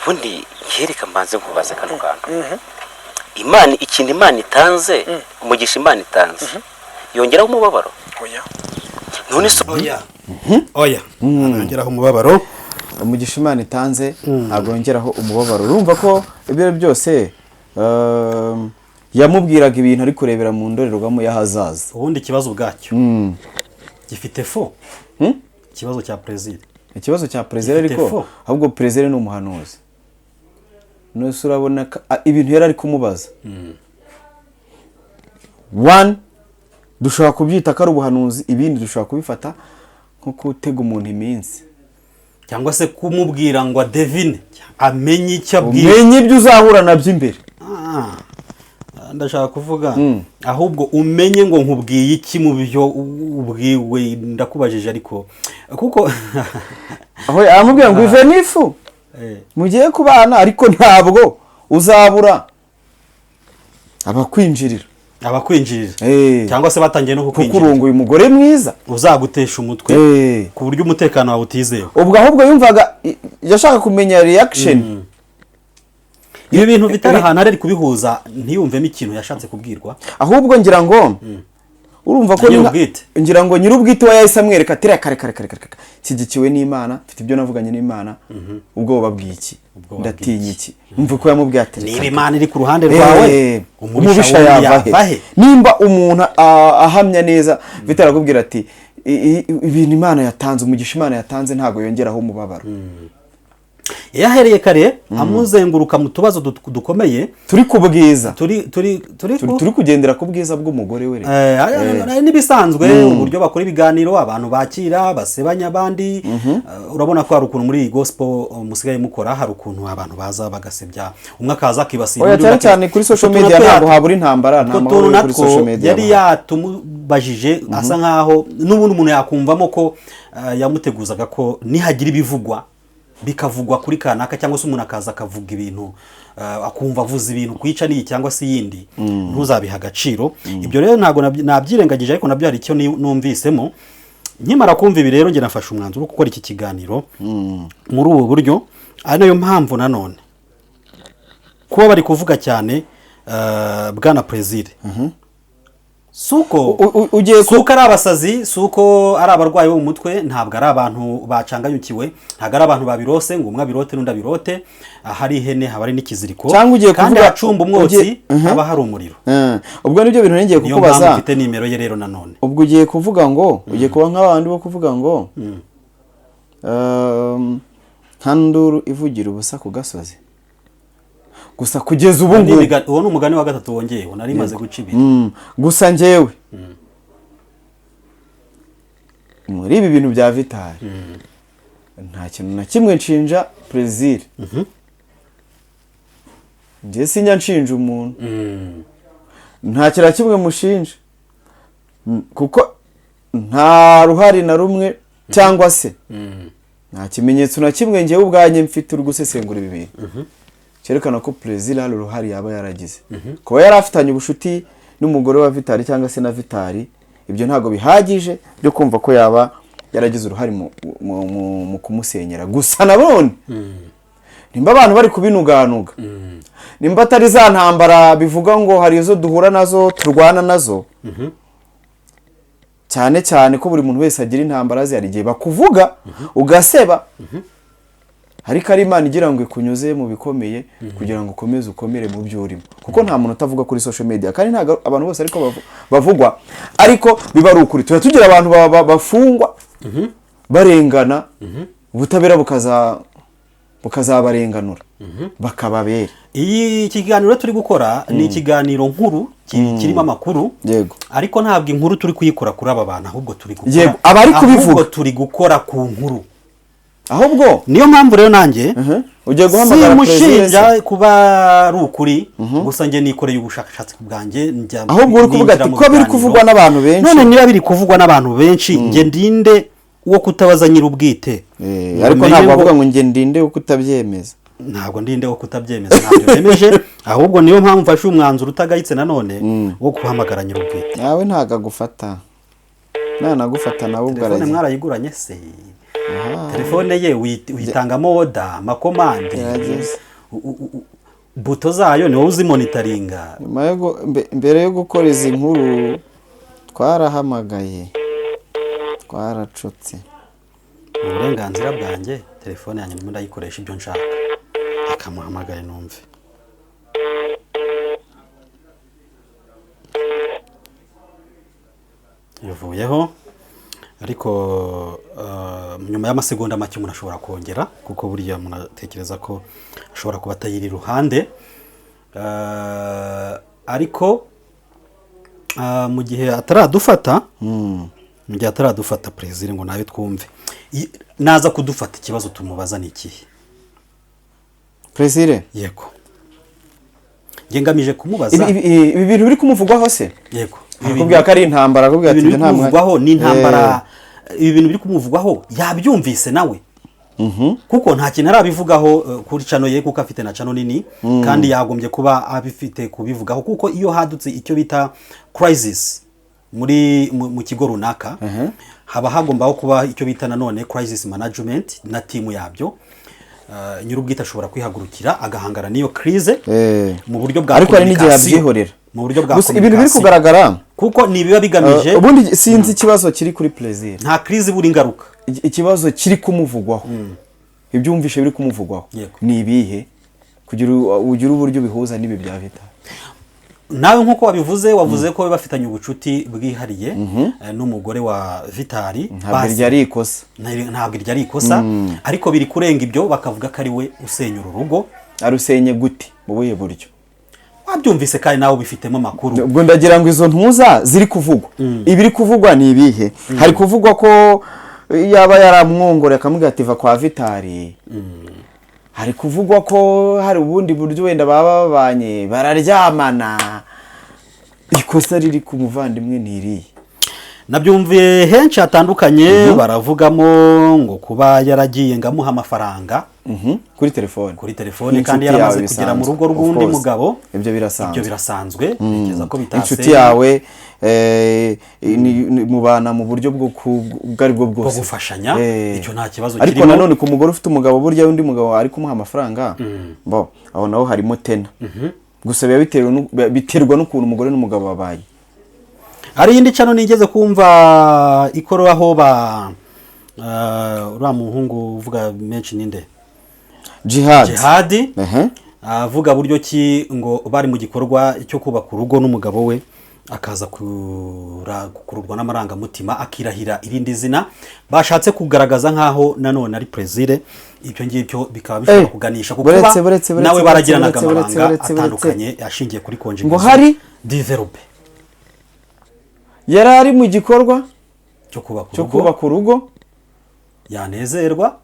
ubundi yereka mbanze nkubaze kano kantu: Imana, ikintu Imana itanze, umugisha Imana itanze, yongeraho umubabaro? Oya. None se? Oya, oya, nongeraho umubabaro. Umugisha Imana itanze ntabwo yongeraho umubabaro. Urumva ko ibyo ari byo byose, yamubwiraga ibintu ari kurebera mu ndorerwamo y'ahazaza. Ubundi ikibazo ubwacyo gifite fo ikibazo cya perezida. Ikibazo cya perezida Gifite ariko fo. Ahubwo perezida ni umuhanuzi. Nose urabona ko ibintu yari ari kumubaza, one, dushobora kubyita ko ari ubuhanuzi, ibindi dushobora kubifata nko gutega umuntu iminsi. Cyangwa se kumubwira ngo adevine, amenye icyo abwira. Umenye ibyo uzahura nabyo imbere. Ah, ndashaka kuvuga ahubwo umenye ngo nkubwiye iki mu byo ubwiwe, ndakubajije ariko kuko Aho aramubwira ngo ive n'ifu mugiye kubana, ariko ntabwo uzabura abakwinjirira. Abakwinjirira cyangwa se batangiye no kuko kukwinjirira. Urongoye umugore mwiza. Uzagutesha umutwe ku buryo umutekano wawe utizewe. Ubwo ahubwo yumvaga yashaka kumenya reaction. Ibi bintu bitari ahantu ari kubihuza, ntiyumvemo ikintu yashatse kubwirwa. Ahubwo ngira ngo urumva ko Na nyir'ubwite. Ngira ngo nyir'ubwite we yahise amwereka ati: "Reka, reka, reka, reka, reka, nshyigikiwe n'Imana, mfite ibyo navuganye n'Imana, ubwoba bw'iki? Ubwoba? Ndatinya iki?" Umva ko yamubwiye ati: Niba "Reka, Imana iri ku ruhande rwawe, umubisha wundi yava he?" Nimba umuntu ahamya neza, Vita arakubwira ati: "Ibintu Imana yatanze, umugisha Imana yatanze ntabwo yongeraho umubabaro." Yahereye kare amuzenguruka mu tubazo dukomeye. Turi ku bwiza. Turi Turi kugendera ku bwiza bw'umugore we rero. Hari n'ibisanzwe, uburyo bakora ibiganiro, abantu bakira basebanya abandi. Urabona ko hari ukuntu muri iyi gospel musigaye mukora, hari ukuntu abantu baza bagasebya, umwe akaza akibasira Oya, undi, cyane undi cyane kuri social Utwo tuntu media natwo ntabwo habura intambara, nta utwo mahoro tuntu yo kuri natwo social media yari bahari. yatumubajije, asa nkaho n'ubundi umuntu yakumvamo ko yamuteguzaga ko nihagira ibivugwa bikavugwa kuri kanaka, cyangwa se umuntu akaza akavuga ibintu, akumva avuze ibintu kwica n'iyi cyangwa se iyindi, ntuzabiha agaciro. Ibyo rero ntabwo nabyirengagije, ariko nabyo hari icyo numvisemo. Nkimara kumva ibi rero, njye nafashe umwanzuro wo gukora iki kiganiro muri ubu buryo, ari nayo mpamvu nanone kuba bari kuvuga cyane bwana Plaisir, si uko Ugiye si uko ari abasazi, si uko ari abarwayi bo mu mutwe, ntabwo ari abantu bacanganyukiwe, ntabwo ari abantu babirose ngo umwe abirote n'undi abirote. Ahari ihene haba hari n'ikiziriko. Cyangwa ugiye kandi kuvuga ahacumba umwotsi haba hari umuriro. Ubwo nibyo bintu ngiye Niyo mpamvu kukubaza. mfite nimero ye rero nanone. Ubwo ugiye kuvuga ngo ugiye kuba nk'abandi bo kuvuga ngo nta nduru ivugira ubusa ku gasozi. Gusa kugeza ubu ngubu Uwo ni umugani wa gatatu wongeyeho, nari maze guca ibiri. Gusa njyewe muri ibi bintu bya Vital nta kintu na kimwe nshinja Plaisir. Njye sinjya nshinja umuntu, nta kintu na kimwe mushinja, kuko nta ruhare na rumwe cyangwa se nta kimenyetso na kimwe njyewe ubwanjye mfite uri gusesengura ibi bintu cyerekana ko Plaisir hari uruhare yaba yaragize. Kuba yari afitanye ubucuti n'umugore wa Vital cyangwa se na Vital, ibyo ntabwo bihagije byo kumva ko yaba yaragize uruhare mu kumusenyera. Gusa nabone nimba abantu bari kubinuganuga, nimba atari za ntambara bivuga ngo hari izo duhura nazo turwana nazo, cyane cyane ko buri muntu wese agira intambara ze, hari igihe bakuvuga ugaseba, ariko ari Imana igira ngo ikunyuze mu bikomeye kugira ngo ukomeze ukomere mu byo urimo, kuko nta muntu utavuga kuri social media, kandi ntabwo abantu bose ariko bavugwa, ariko biba ari ukuri. Tuba tugira abantu bafungwa barengana, ubutabera bukazabarenganura bakababera. Iyi kiganiro turi gukora ni ikiganiro nkuru kirimo amakuru, ariko ntabwo inkuru turi kuyikora kuri aba bantu, ahubwo turi gukora Abari kubivuga. Ahubwo turi gukora ku nkuru. Ahubwo Niyo mpamvu rero nanjye Ugiye guhamagara simushinja Plaisir? kuba ari ukuri. Gusa njye nikoreye ubushakashatsi bwanjye, njya Ahubwo uri kuvuga ninjira ati mu ko biri biganiro. kuvugwa n'abantu benshi. None niba biri kuvugwa n'abantu benshi, njye ndinde wo kutabaza nyir'ubwite? Eh, Ngo ariko menye ntabwo bavuga ngo njye ndinde uko utabyemeza. Ntabwo ndinde wo kutabyemeza, ntabyo nemeje. Ahubwo niyo mpamvu mfashe umwanzuro utagayitse nanone wo guhamagara nyir'ubwite. Nawe ntabwo agufata, nanagufata nawe ubwo Telefone aragiye. mwarayiguranye se? Telefone ye uyitangamo order, amakomande? Gerageza. Buto zayo ni wowe uzimonitaringa? Nyuma yo mbere yo gukora izi nkuru twarahamagaye, twaracutse. Ni uburenganzira bwanjye, telefone yanjye ndimo ndayikoresha ibyo nshaka. Akamuhamagaye numve. Bivuyeho, ariko nyuma y'amasegonda make umuntu ashobora kongera, kuko buriya umuntu atekereza ko ashobora kuba atayiri iruhande. Ariko mu gihe ataradufata Plaisir ngo nawe twumve, naza kudufata ikibazo tumubaza ni ikihe? Plaisir? Yego, njye ngamije kumubaza. Ibi bintu biri kumuvugwaho se? Yego. Akubwira ko ari intambara, akubwira ati Ibintu biri nta mwanya. kumuvugwaho ni intambara. Ibi bintu biri kumuvugwaho yabyumvise nawe, kuko nta kintu arabivugaho kuri channel ye, kuko afite na channel nini kandi yagombye kuba abifite kubivugaho, kuko iyo hadutse icyo bita crisis muri mu kigo runaka, haba hagombaho kuba icyo bita nanone crisis management na team yabyo. Nyir'ubwite ashobora kwihagurukira agahangana n'iyo crise mu buryo bwa Ariko hari n'igihe communication. yabyihorera. Mu buryo bwa Gusa ibintu biri communication. kugaragara Kuko ni ibiba bigamije ubundi sinzi ikibazo kiri kuri Plaisir. Nta crise ibura ingaruka. Ikibazo kiri kumuvugwaho, ibyumvishe biri kumuvugwaho ni ibihe, kugira ugire uburyo ubihuza n'ibi bya Vital? Nawe nk'uko wabivuze, wavuze ko bafitanye ubucuti bwihariye n'umugore wa Vital. Ntabwo Bazi- iryo ari ikosa. Ntabwo iryo ari ikosa, ariko biri kurenga ibyo, bakavuga ko ari we usenya uru rugo. Arusenye gute, mu buhe buryo? Wabyumvise kandi nawe ubifitemo amakuru. Ubwo ndagira ngo izo ntuza ziri kuvugwa, ibiri kuvugwa ni ibihe? Hari kuvugwa ko yaba yaramwongoreye akamubwira ati va kwa Vital. Hari kuvugwa ko hari ubundi buryo wenda baba babanye bararyamana. Ikosa riri ku muvandimwe ni irihe? Nabyumviye henshi hatandukanye, baravugamo ngo kuba yaragiye ngo amuha amafaranga Kuri telefone. kuri telefone, Nk'inshuti kandi yaramaze yawe kugera mu bisanzwe. rugo Of rw'undi course. mugabo. Ibyo birasanzwe. Ibyo birasanzwe, ntekereza ko Inshuti bitasenya. yawe mubana mu buryo bwo ubwo ari bwo bwose Bwo gufashanya, icyo nta kibazo ariko kirimo. Nanone ku mugore ufite umugabo, burya undi mugabo ari kumuha amafaranga, bo aho naho harimo tena. Gusa biba biterwa n'ukuntu umugore n'umugabo babaye. Hari iyindi channel nigeze kumva ikororaho ba uriya muhungu uvuga menshi, ninde? Jihad. Jihadi. Ehe. Avuga buryo ki ngo bari mu gikorwa cyo kubaka urugo n'umugabo we, akaza gukururwa n'amarangamutima akirahira irindi zina bashatse kugaragaza nk'aho nanone ari Plaisir. Ibyo ngibyo bikaba bishobora kuganisha ku kuba Buretse, buretse, buretse, nawe buretse, baragiranaga buretse, buretse, amabanga buretse, buretse. atandukanye ashingiye kuri conjugaison Ngo hari? du verbe. Yari ari mu gikorwa cyo kubaka cyo urugo, kubaka urugo, yanezerwa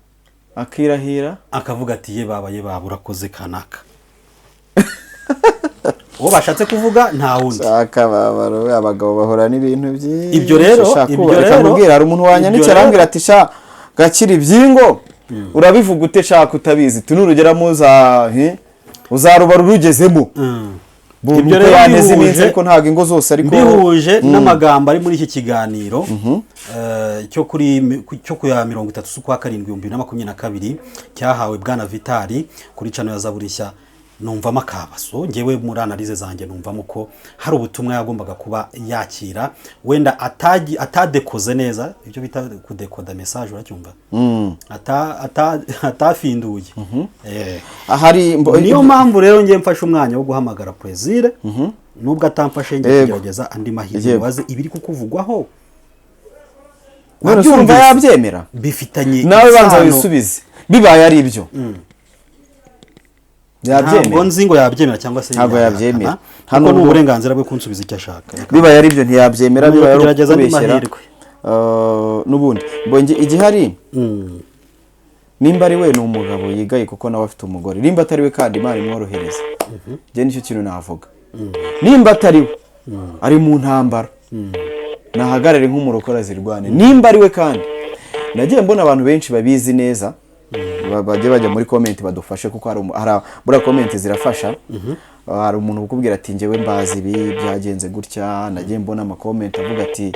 akirahira, akavuga ati: "Ye baba, ye baba, urakoze kanaka." Uwo bashatse kuvuga nta wundi. Akababaro, abagabo bahora n'ibintu byinshi. Ibyo rero, Sha, ibyo reka rero, nkubwire, hari umuntu wanyanditse ibyo rero- arambwira ati: "Sha Gakiri, ibyingo urabivuga ute shaka utabizi? Tu nurugeramo uzarubara urugezemo." Ibyo Ibyo rero yaneze iminsi, ariko ntabwo ingo zose ariko mbihuje n'amagambo ari muri iki kiganiro cyo ku ya 30 z'ukwa 7 2022 cyahawe bwana Vitali kuri channel ya Zaburi Nshya, numvamo akabaso. Ngewe muri analyse zanjye numvamo ko hari ubutumwa yagombaga kuba yakira, wenda atadekoze neza, ibyo bita kudekoda message, uracyumva? Atafinduye. Ahari Niyo mpamvu rero ngiye mfashe umwanya wo guhamagara Plaisir, nubwo atamfashe, ngiye kugerageza andi mahirwe, mubaze ibiri kukuvugwaho. None se urumva Wabyumvise? yabyemera? Bifitanye Nawe banza isano. wisubize, bibaye ari ibyo, Ntabwo yabyemera? nzi ngo yabyemera cyangwa se Ntabwo yabihakana, yabyemera. Nta kuko ni uburenganzira bwe kunsubiza icyo ashaka. Bibaye ari ibyo ntiyabyemera, Ni bibaye ari ukugerageza andi ukubeshyera. mahirwe. N'ubundi mbonye igihari, nimba ari we, ni umugabo yigaye kuko nawe afite umugore. Nimba atari we kandi, Imana imworohereza. Njye nicyo kintu navuga: nimba atari we, ari mu ntambara, nahagarare nk'umurokore azirwane. Nimba ari we kandi, nagiye mbona abantu benshi babizi neza, bajye bajya muri comment badufashe, kuko hari buriya comment zirafasha. Hari umuntu ukubwira ati: "Njyewe mbazi ibi, byagenze gutya." Nagiye mbona ama comment avuga ati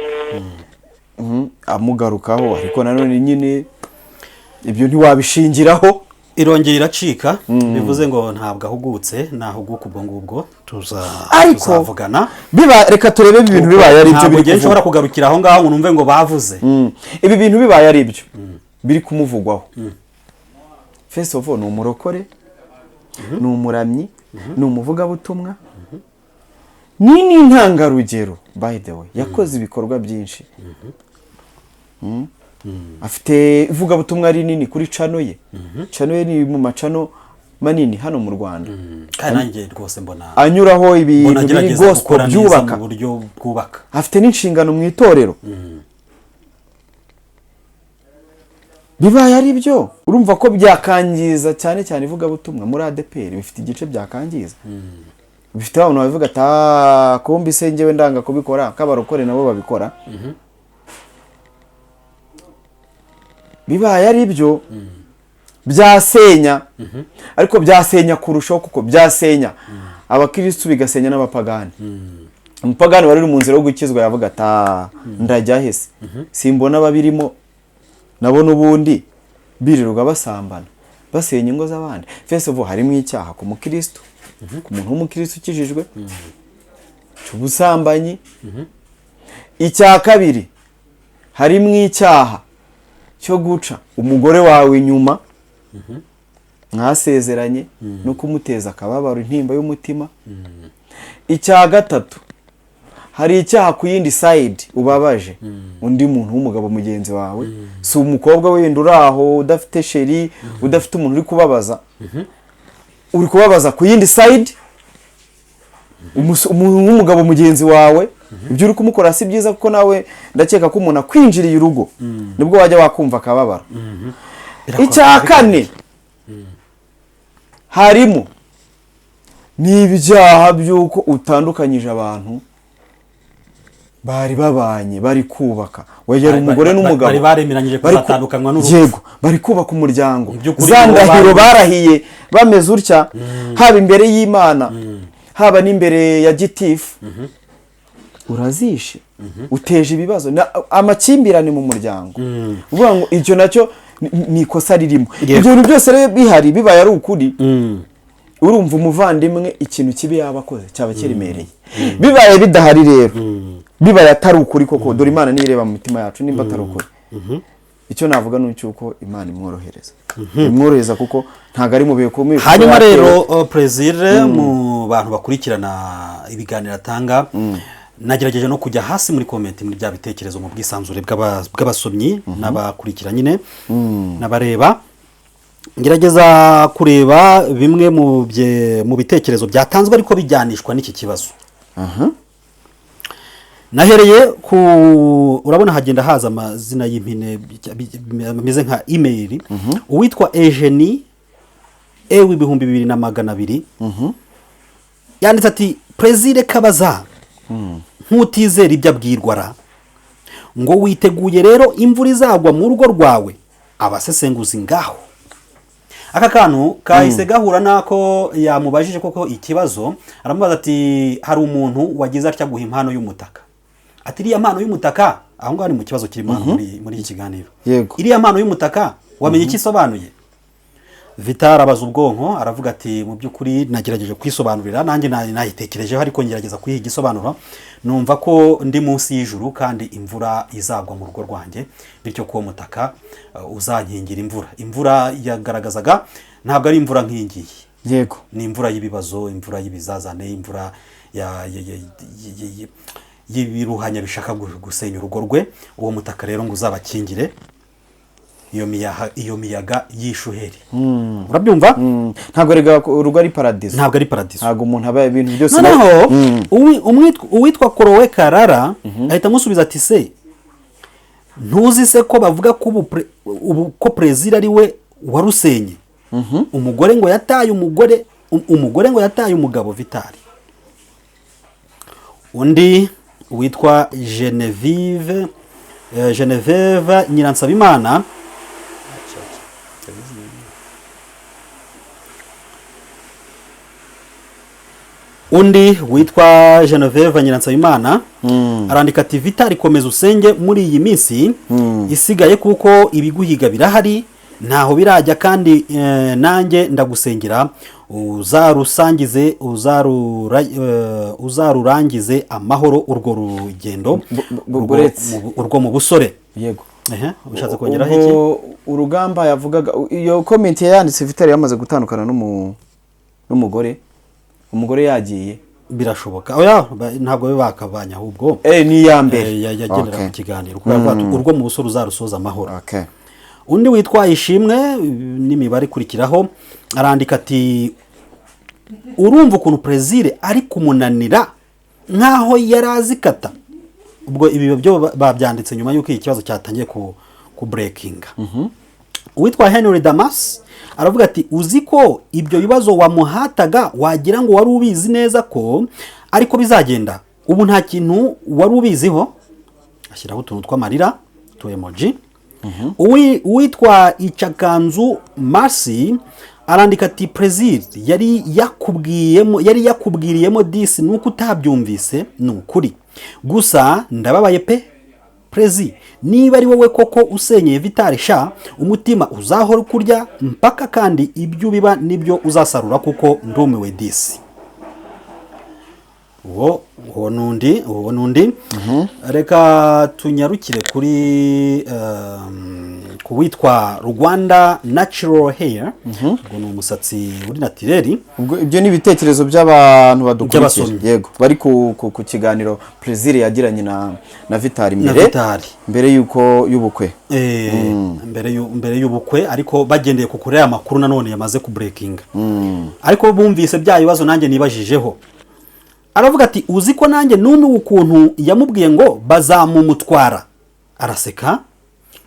amugarukaho, ariko nanone nyine ibyo ntiwabishingiraho. Irongera iracika, bivuze ngo ntabwo ahugutse. Nahuguka ubwo ngubwo Ariko tuzavugana. Biba, reka turebe ibi bintu bibaye ari ibyo Ntabwo biri ngiye nshobora kuvugwa. kugarukira aho ngaho ngo numve ngo bavuze. Ibi bintu bibaye ari ibyo biri kumuvugwaho, first of all ni umurokore, ni umuramyi, ni umuvugabutumwa, ni n'intangarugero. By the way, yakoze ibikorwa byinshi. Afite ivugabutumwa rinini kuri channel ye. Channel ye ni mu ma channel manini hano mu Rwanda. Kandi nanjye rwose mbona Anyuraho ibintu mbona biri agerageza gospel gukora neza byubaka. mu buryo bwubaka. Afite n'inshingano mu itorero. Bibaye ari byo, urumva ko byakangiza cyane cyane ivugabutumwa muri ADEPR. Bifite igice byakangiza, bifite abantu babivuga ati: "Ah, kumbi se njyewe ndanga kubikora k'abarokore nabo babikora." Bibaye ari byo, byasenya, ariko byasenya kurushaho, kuko byasenya abakirisitu bigasenya n'abapagani. Umupagani wari uri mu nzira yo gukizwa yavuga ati: "Ah, ndajya he se? Simbona ababirimo nabo n'ubundi birirwa basambana, basenya ingo z'abandi." First of all, harimo icyaha ku mukirisitu, ku muntu w'umukirisitu ukijijwe, cy'ubusambanyi. Icya kabiri, harimo icyaha cyo guca umugore wawe inyuma mwasezeranye no kumuteza akababaro, intimba y'umutima. Icya gatatu, hari icyaha ku yindi side, ubabaje undi muntu w'umugabo mugenzi wawe. Si umukobwa wenda uri aho udafite chéri, udafite umuntu uri kubabaza, uri kubabaza ku yindi side umuntu w'umugabo mugenzi wawe. Ibyo uri kumukora si byiza, kuko nawe ndakeka ko umuntu akwinjiriye urugo nibwo wajya wakumva akababara. Icya kane, harimo n'ibyaha by'uko utandukanyije abantu bari babanye, bari kubaka, wegera umugore n'umugabo Bari baremeranyije kuzatandukanywa n'urupfu. Yego, bari kubaka umuryango. Mu by'ukuri Za nibo ndahiro barahiye bameze utya, haba imbere y'Imana, haba n'imbere ya gitifu. Urazishe, uteje ibibazo, amakimbirane mu muryango. Uvuga ngo icyo nacyo ni ikosa ririmo. Ibyo bintu byose rero bihari, bibaye ari ukuri, urumva umuvandimwe ikintu kibi yaba akoze cyaba kiremereye. Bibaye bidahari rero, bibaye atari ukuri koko, dore Imana niyo ireba mu mitima yacu, nimba atari ukuri, icyo navuga ni icy'uko Imana imworohereza kuko ntabwo ari mu bihe bikomeye kuko Hanyuma yatewe. rero Plaisir, mu bantu bakurikirana ibiganiro atanga, nagerageje no kujya hasi muri comment, muri bya bitekerezo, mu bwisanzure bw'abasomyi n'abakurikira nyine n'abareba, ngerageza kureba bimwe mu bitekerezo byatanzwe ariko bijyanishwa n'iki kibazo. Nahereye ku, urabona hagenda haza amazina y'impine bimeze nka email. Uwitwa Eugenie ewe 2200 yanditse ati: "Plaisir kabaza nk'utizera ibyo abwirwa ra, ngo witeguye rero imvura izagwa mu rugo rwawe." Abasesenguzi ngaho, aka kantu kahise gahura n'ako yamubajije koko ikibazo. Aramubaza ati: "Hari umuntu wagize atya guha impano y'umutaka." Ati: "Iriya mpano y'umutaka," aho ngaho ni mu kibazo kirimo hano muri iki kiganiro, "iriya mpano y'umutaka wamenye icyo isobanuye?" Vital abaza ubwonko, aravuga ati: "Mu by'ukuri nagerageje kwisobanurira nanjye, nayitekerejeho ariko ngerageza kuyiha igisobanuro, numva ko ndi munsi y'ijuru kandi imvura izagwa mu rugo rwanjye, bityo ko uwo mutaka uzankingira imvura." Imvura yagaragazaga ntabwo ari imvura nk'iyi ngiyi, ni imvura y'ibibazo, imvura y'ibizazane, imvura y'ibiruhanya bishaka gusenya urugo rwe. Uwo mutaka rero ngo uzabakingire iyo miyaga y'ishuheri. Urabyumva? Ntabwo rega urugo ari paradizo. Ntabwo ari paradizo. Ntabwo umuntu aba ibintu byose. Noneho uwitwa Korowe Karara ahita amusubiza ati: "Se ntuzi se ko bavuga ko ubu ko Plaisir ari we warusenye? Umugore ngo yataye umugore, umugore ngo yataye umugabo Vital." Undi witwa Genevieve Nyiransabimana undi witwa Genevieve Nyiransabimana arandika ati: "Vital, komeza usenge muri iyi minsi isigaye kuko ibiguhiga birahari, ntaho birajya, kandi nanjye ndagusengera uzarusangize, uzarurangize amahoro urwo rugendo Buretse. urwo mu busore." Ehe, ushatse kongeraho iki? Ubwo urugamba yavugaga, iyo comment yanditse Vital yamaze gutandukana n'umugore, umugore yagiye. Birashoboka. Oya, ntabwo be bakavanye ahubwo. Ni iya mbere. Yagendera ku kiganiro kuko yavuga ati: "Urwo mu busore uzarusoza amahoro." Undi witwa Ishimwe n'imibare ikurikiraho arandika ati: "Urumva ukuntu Plaisir ari kumunanira nk'aho yari azi kata." Ubwo ibi byo babyanditse nyuma y'uko iki kibazo cyatangiye ku breakinga. Uwitwa Henry Damas aravuga ati: "Uzi ko ibyo bibazo wamuhataga wagira ngo wari ubizi neza ko ariko bizagenda? Ubu nta kintu wari ubiziho." Ashyiraho utuntu tw'amarira, tu emoji. Uwitwa Icakanzu Marcy arandika ati: "Plaisir yari yakubwiriyemo disi, nuko utabyumvise. Ni ukuri gusa ndababaye pe. Plaisir, niba ari wowe koko usenyeye Vital sha, umutima uzahora kurya mpaka, kandi ibyo ubiba nibyo uzasarura, kuko ndumiwe disi." Uwo n'undi. Reka tunyarukire kuri ku witwa Rwanda Natural Hair, ubwo ni umusatsi uri naturel. Ubwo ibyo ni ibitekerezo by'abantu badukurikira. By'abasomyi. Yego, bari ku kiganiro Plaisir yagiranye na Vital Na mbere Vital. mbere y'uko y'ubukwe. Mbere y'ubukwe, ariko bagendeye ku kuri aya makuru nanone yamaze ku breakinga, ariko bumvise bya bibazo nanjye nibajijeho. Aravuga ati: "Uzi ko nanjye numiwe ukuntu yamubwiye ngo bazamumutwara, araseka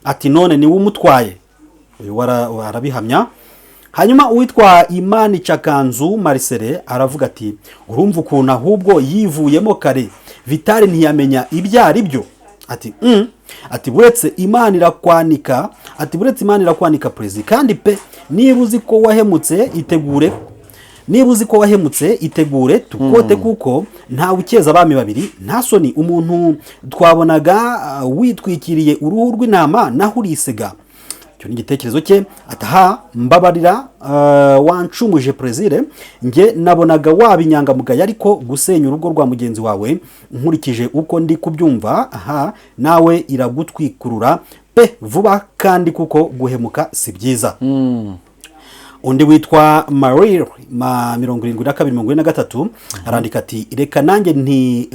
ati none niwe umutwaye." Uyu arabihamya. Hanyuma uwitwa Imani Cakanzu Marcel aravuga ati: "Urumva ukuntu ahubwo yivuyemo kare, Vital ntiyamenya ibyo ari byo." Ati ati "Buretse Imana irakwanika." Ati: "Buretse Imana irakwanika Perezida, kandi pe niba uzi ko wahemutse itegure." Niba uzi ko wahemutse, itegure tukote, kuko ntawe ukeza abami babiri. Nta soni, umuntu twabonaga witwikiriye uruhu rw'intama, naho urisega. Icyo ni igitekerezo cye. Ataha mbabarira, wancumuje Plaisir, njye nabonaga waba inyangamugayo, ariko gusenya urugo rwa mugenzi wawe, nkurikije uko ndi kubyumva aha, nawe iragutwikurura pe vuba kandi, kuko guhemuka si byiza. Undi witwa Marie ma 72 73 arandika ati reka nanjye nti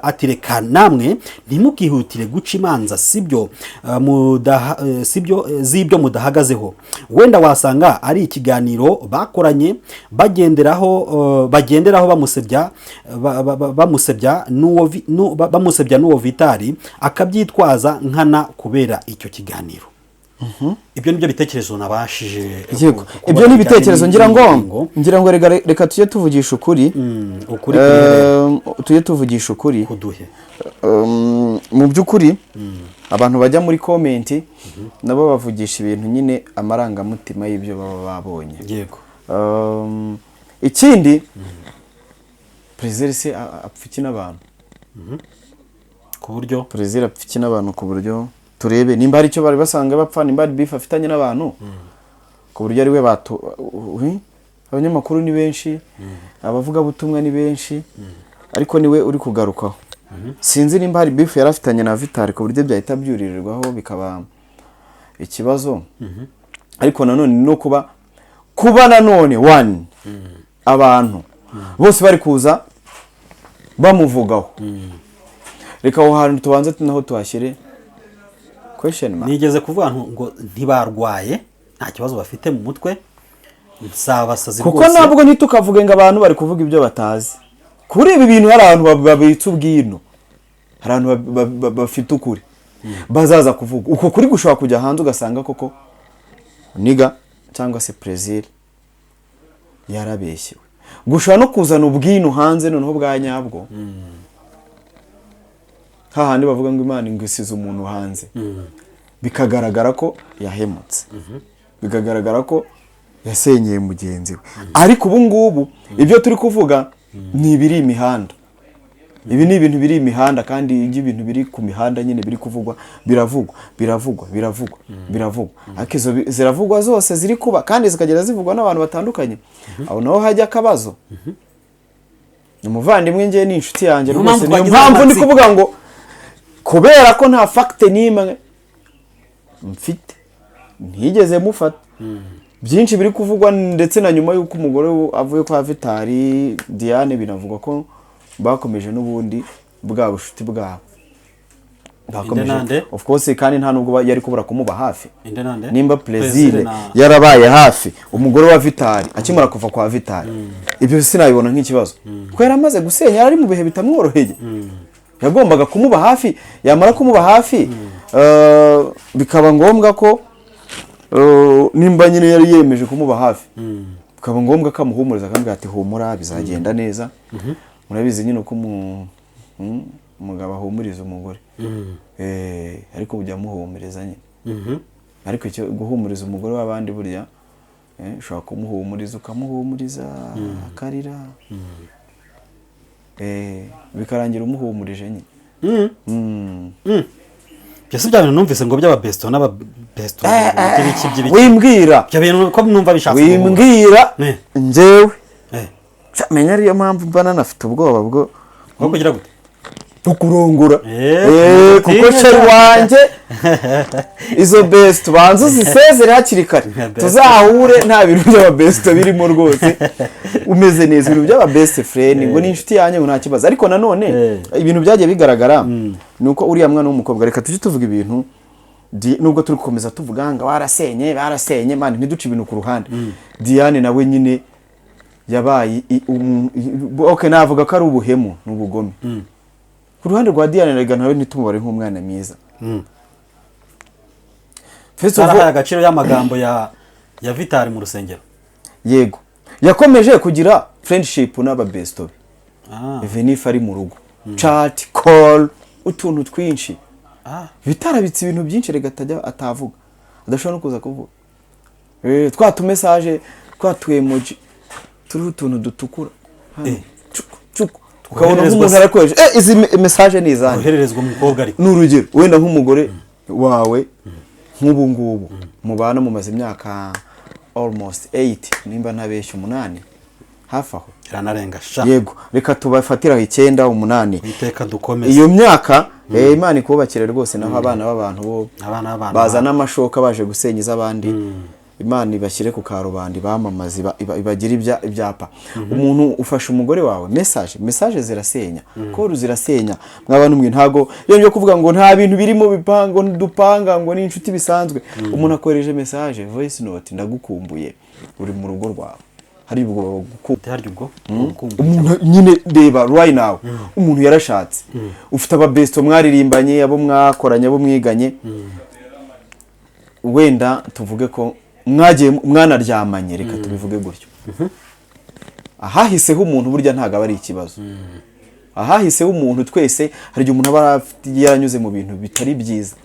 ati reka namwe ntimukihutire guca imanza sibyo, sibyo, z'ibyo mudahagazeho. Wenda wasanga ari ikiganiro bakoranye bagenderaho bamusebya bamusebya n'uwo Vitali akabyitwaza nkana kubera icyo kiganiro. Ibyo nibyo bitekerezo nabashije Yego. kubona Ibyo ni ibitekerezo ngira ngo n'ingingo. Ngira ngo reka tujye tuvugisha ukuri. Ukuri kuri Tujye tuvugisha ukuri. Kuduhe. Mu by'ukuri abantu bajya muri comment nabo bavugisha ibintu nyine, amarangamutima y'ibyo baba babonye. Ikindi Plaisir se apfa iki n'abantu? Ku buryo Plaisir apfa iki n'abantu ku buryo turebe nimba hari icyo bari basanga bapfa, nimba hari beef afitanye n'abantu ku buryo ari we batu abanyamakuru ni benshi, abavugabutumwa ni benshi, ariko niwe uri kugarukaho. Sinzi nimba hari beef yari afitanye na Vitali ku buryo byahita byuririrwaho bikaba ikibazo. Ariko nanone no kuba nanone one abantu bose bari kuza bamuvugaho, reka aho hantu tubanze naho tuhashyire question mark. Nigeze kuvuga ngo ntibarwaye, nta kibazo bafite mu mutwe, si abasazi Kuko rwose. Ntabwo ntitukavuge ngo abantu bari kuvuga ibyo batazi. Kuri ibi bintu hari abantu babitse ubwino, hari abantu bafite ukuri bazaza kuvuga. Uko kuri gushobora kujya hanze, ugasanga koko niga cyangwa se Plaisir yarabeshyewe. Gushobora no kuzana ubwino hanze noneho bwa nyabwo, hahandi bavuga ngo Imana ngo isize umuntu hanze, bikagaragara ko yahemutse, bikagaragara ko yasenyeye mugenzi we. Ariko ubu ngubu ibyo turi kuvuga ni ibiri imihanda, ibi ni ibintu biri imihanda, kandi iyo ibintu biri ku mihanda nyine biri kuvugwa, biravugwa, biravugwa, biravugwa, biravugwa, ariko izo ziravugwa zose ziri kuba kandi zikagenda zivugwa n'abantu batandukanye. Aho naho hajya akabazo. Ni umuvandimwe, njye ni inshuti yanjye Niyo rwose. mpamvu Niyo twagize mpamvu ndi amatsiko. kuvuga ngo kubera ko nta fact n'imwe mfite, ntigeze mufata, byinshi biri kuvugwa, ndetse na nyuma y'uko umugore we avuye kwa Vitali, Diane, binavugwa ko bakomeje n'ubundi bwa bushuti bwabo bakomeje. Nande? Of course, kandi nta nubwo yari kubura kumuba hafi. Inde nande? Nimba Plaisir Plaisir yarabaye hafi umugore wa Vitali akimara kuva kwa Vitali, ibyo sinabibona nk'ikibazo, kuko yari amaze gusenya, yari ari mu bihe bitamworoheye, yagombaga kumuba hafi. Yamara kumuba hafi, bikaba ngombwa ko nimba nyine yari yemeje kumuba hafi, bikaba ngombwa ko amuhumuriza, akamubwira ati humura, bizagenda neza. Murabizi nyine uko umugabo ahumuriza umugore. Ariko ujya amuhumuriza nyine, ariko icyo guhumuriza umugore w'abandi burya, ushobora kumuhumuriza, ukamuhumuriza akarira, bikarangira umuhumurije nyine. Byose bya bintu numvise ngo by'ababesto n'ababesto by'ibiki by'ibiki. Wimbwira. Ibyo bintu ko numva bishatse guhura. Wimbwira. Njyewe menya ariyo mpamvu mba nanafite ubwoba bwo Bwo kugira gute? Bwo kurongora. Kuko utinye chéri cyane. wanjye, izo best banza uzisezere hakiri kare. Best. Tuzahure nta bintu by'ababesto birimo rwose, umeze neza. Ibintu by'aba best friend ngo ni inshuti yanjye, ngo nta kibazo. Ariko nanone ibintu byagiye bigaragara ni uko uriya mwana w'umukobwa, reka tujye tuvuga ibintu nubwo turi gukomeza tuvuga ngo barasenye, barasenye, man, ntiduce ibintu ku ruhande. Diane nawe nyine yabaye okay, navuga ko ari ubuhemu n'ubugome ku ruhande rwa Diane. Rega nawe ntitumubare nk'umwana mwiza. First of all, Zarahaye agaciro y'amagambo ya Vitali mu rusengero. Yego, yakomeje kugira friendship n'aba besto be, even if ari mu rugo, chat, call, utuntu twinshi. Bitarabitse ibintu byinshi rega atajya atavuga, adashobora no kuza kuvuga. Twa tu message, twa tu emoji. Turiho utuntu dutukura hano. Cuku, cuku. Ukabona nk'umuntu arakoresha izi message ni izanjye. Ohererezwa umukobwa ariko. Ni urugero wenda nk'umugore wawe nk'ubu ngubu mubana mumaze imyaka almost 8 nimba ntabeshya 8 hafi aho. Iranarenga sha. Yego, reka tubafatiraho 9 8. Iteka dukomeze. Iyo myaka Imana ikubakire rwose, naho abana b'abantu bo bazana amashoka baje gusenyeza abandi, Imana ibashyire ku karubanda bamamaze ibagire ibyapa. Umuntu ufasha umugore wawe message zirasenya, call zirasenya. Mw'abantu mwe ntago iyo byo kuvuga ngo nta bintu birimo bipango dupanga ngo ni inshuti bisanzwe. Umuntu akoreje message voice note, ndagukumbuye, uri mu rugo rwawe. Hari ubwo umuntu nyine reba right now umuntu yarashatse, ufite ababesto mwaririmbanye, abo mwakoranye, abo mwiganye, wenda tuvuge ko mwagiye mwanaryamanye, reka tubivuge gutyo. Ahahiseho umuntu burya ntago aba ari ikibazo. Ahahiseho umuntu twese hari igihe umuntu aba yaranyuze mu bintu bitari byiza,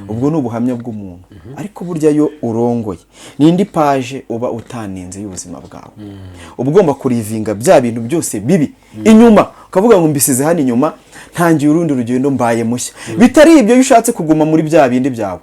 ubwo ni ubuhamya bw'umuntu. Ariko burya yo urongoye n'indi page uba utaninze y'ubuzima bwawe, uba ugomba kurivinga bya bintu byose bibi inyuma, ukavuga ngo mbisize hano inyuma, ntangiye urundi rugendo, mbaye mushya. Bitari ibyo iyo ushatse kuguma muri bya bindi byawe,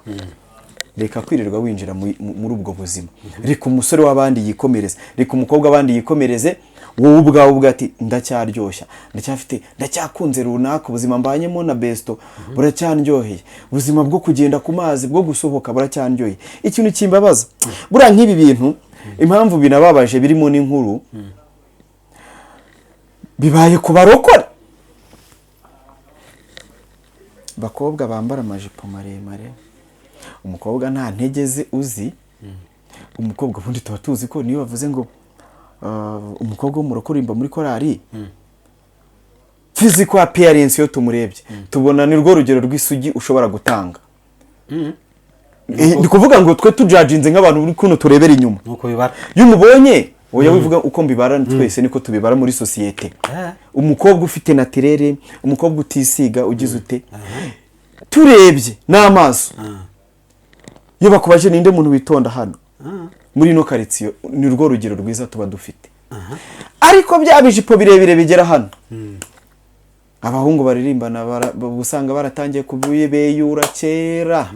reka kwirirwa winjira muri ubwo buzima. Reka umusore w'abandi yikomereze, reka umukobwa w'abandi yikomereze, wowe ubwawe ubwo ati ndacyaryoshya, ndacyafite, ndacyakunze runaka, ubuzima mbanyemo na besto buracyandyoheye, ubuzima bwo kugenda ku mazi, bwo gusohoka buracyandyoheye. Ikintu kimbabaza buriya nk'ibi bintu, impamvu binababaje birimo n'inkuru, bibaye ku barokore, bakobwa bambara amajipo maremare, umukobwa nta ntege ze uzi. Umukobwa ubundi tuba tuzi ko niyo bavuze ngo umukobwa w'umurokore muri korari, physical appearance iyo tumurebye tubona ni rwo rugero rw'isugi ushobora gutanga. Ni kuvuga ngo twe tujajinze nk'abantu uri kuno turebera inyuma, iyo umubonye oya wivuga uko mbibara, twese niko tubibara muri sosiyete. Umukobwa ufite naturere, umukobwa utisiga, ugize ute, turebye n'amaso iyo bakubaje ninde muntu witonda hano muri ino karitsiyo, ni rwo rugero rwiza tuba dufite. Ariko bya bijipo birebire bigera hano, abahungu baririmbana usanga baratangiye kubibeyura kera.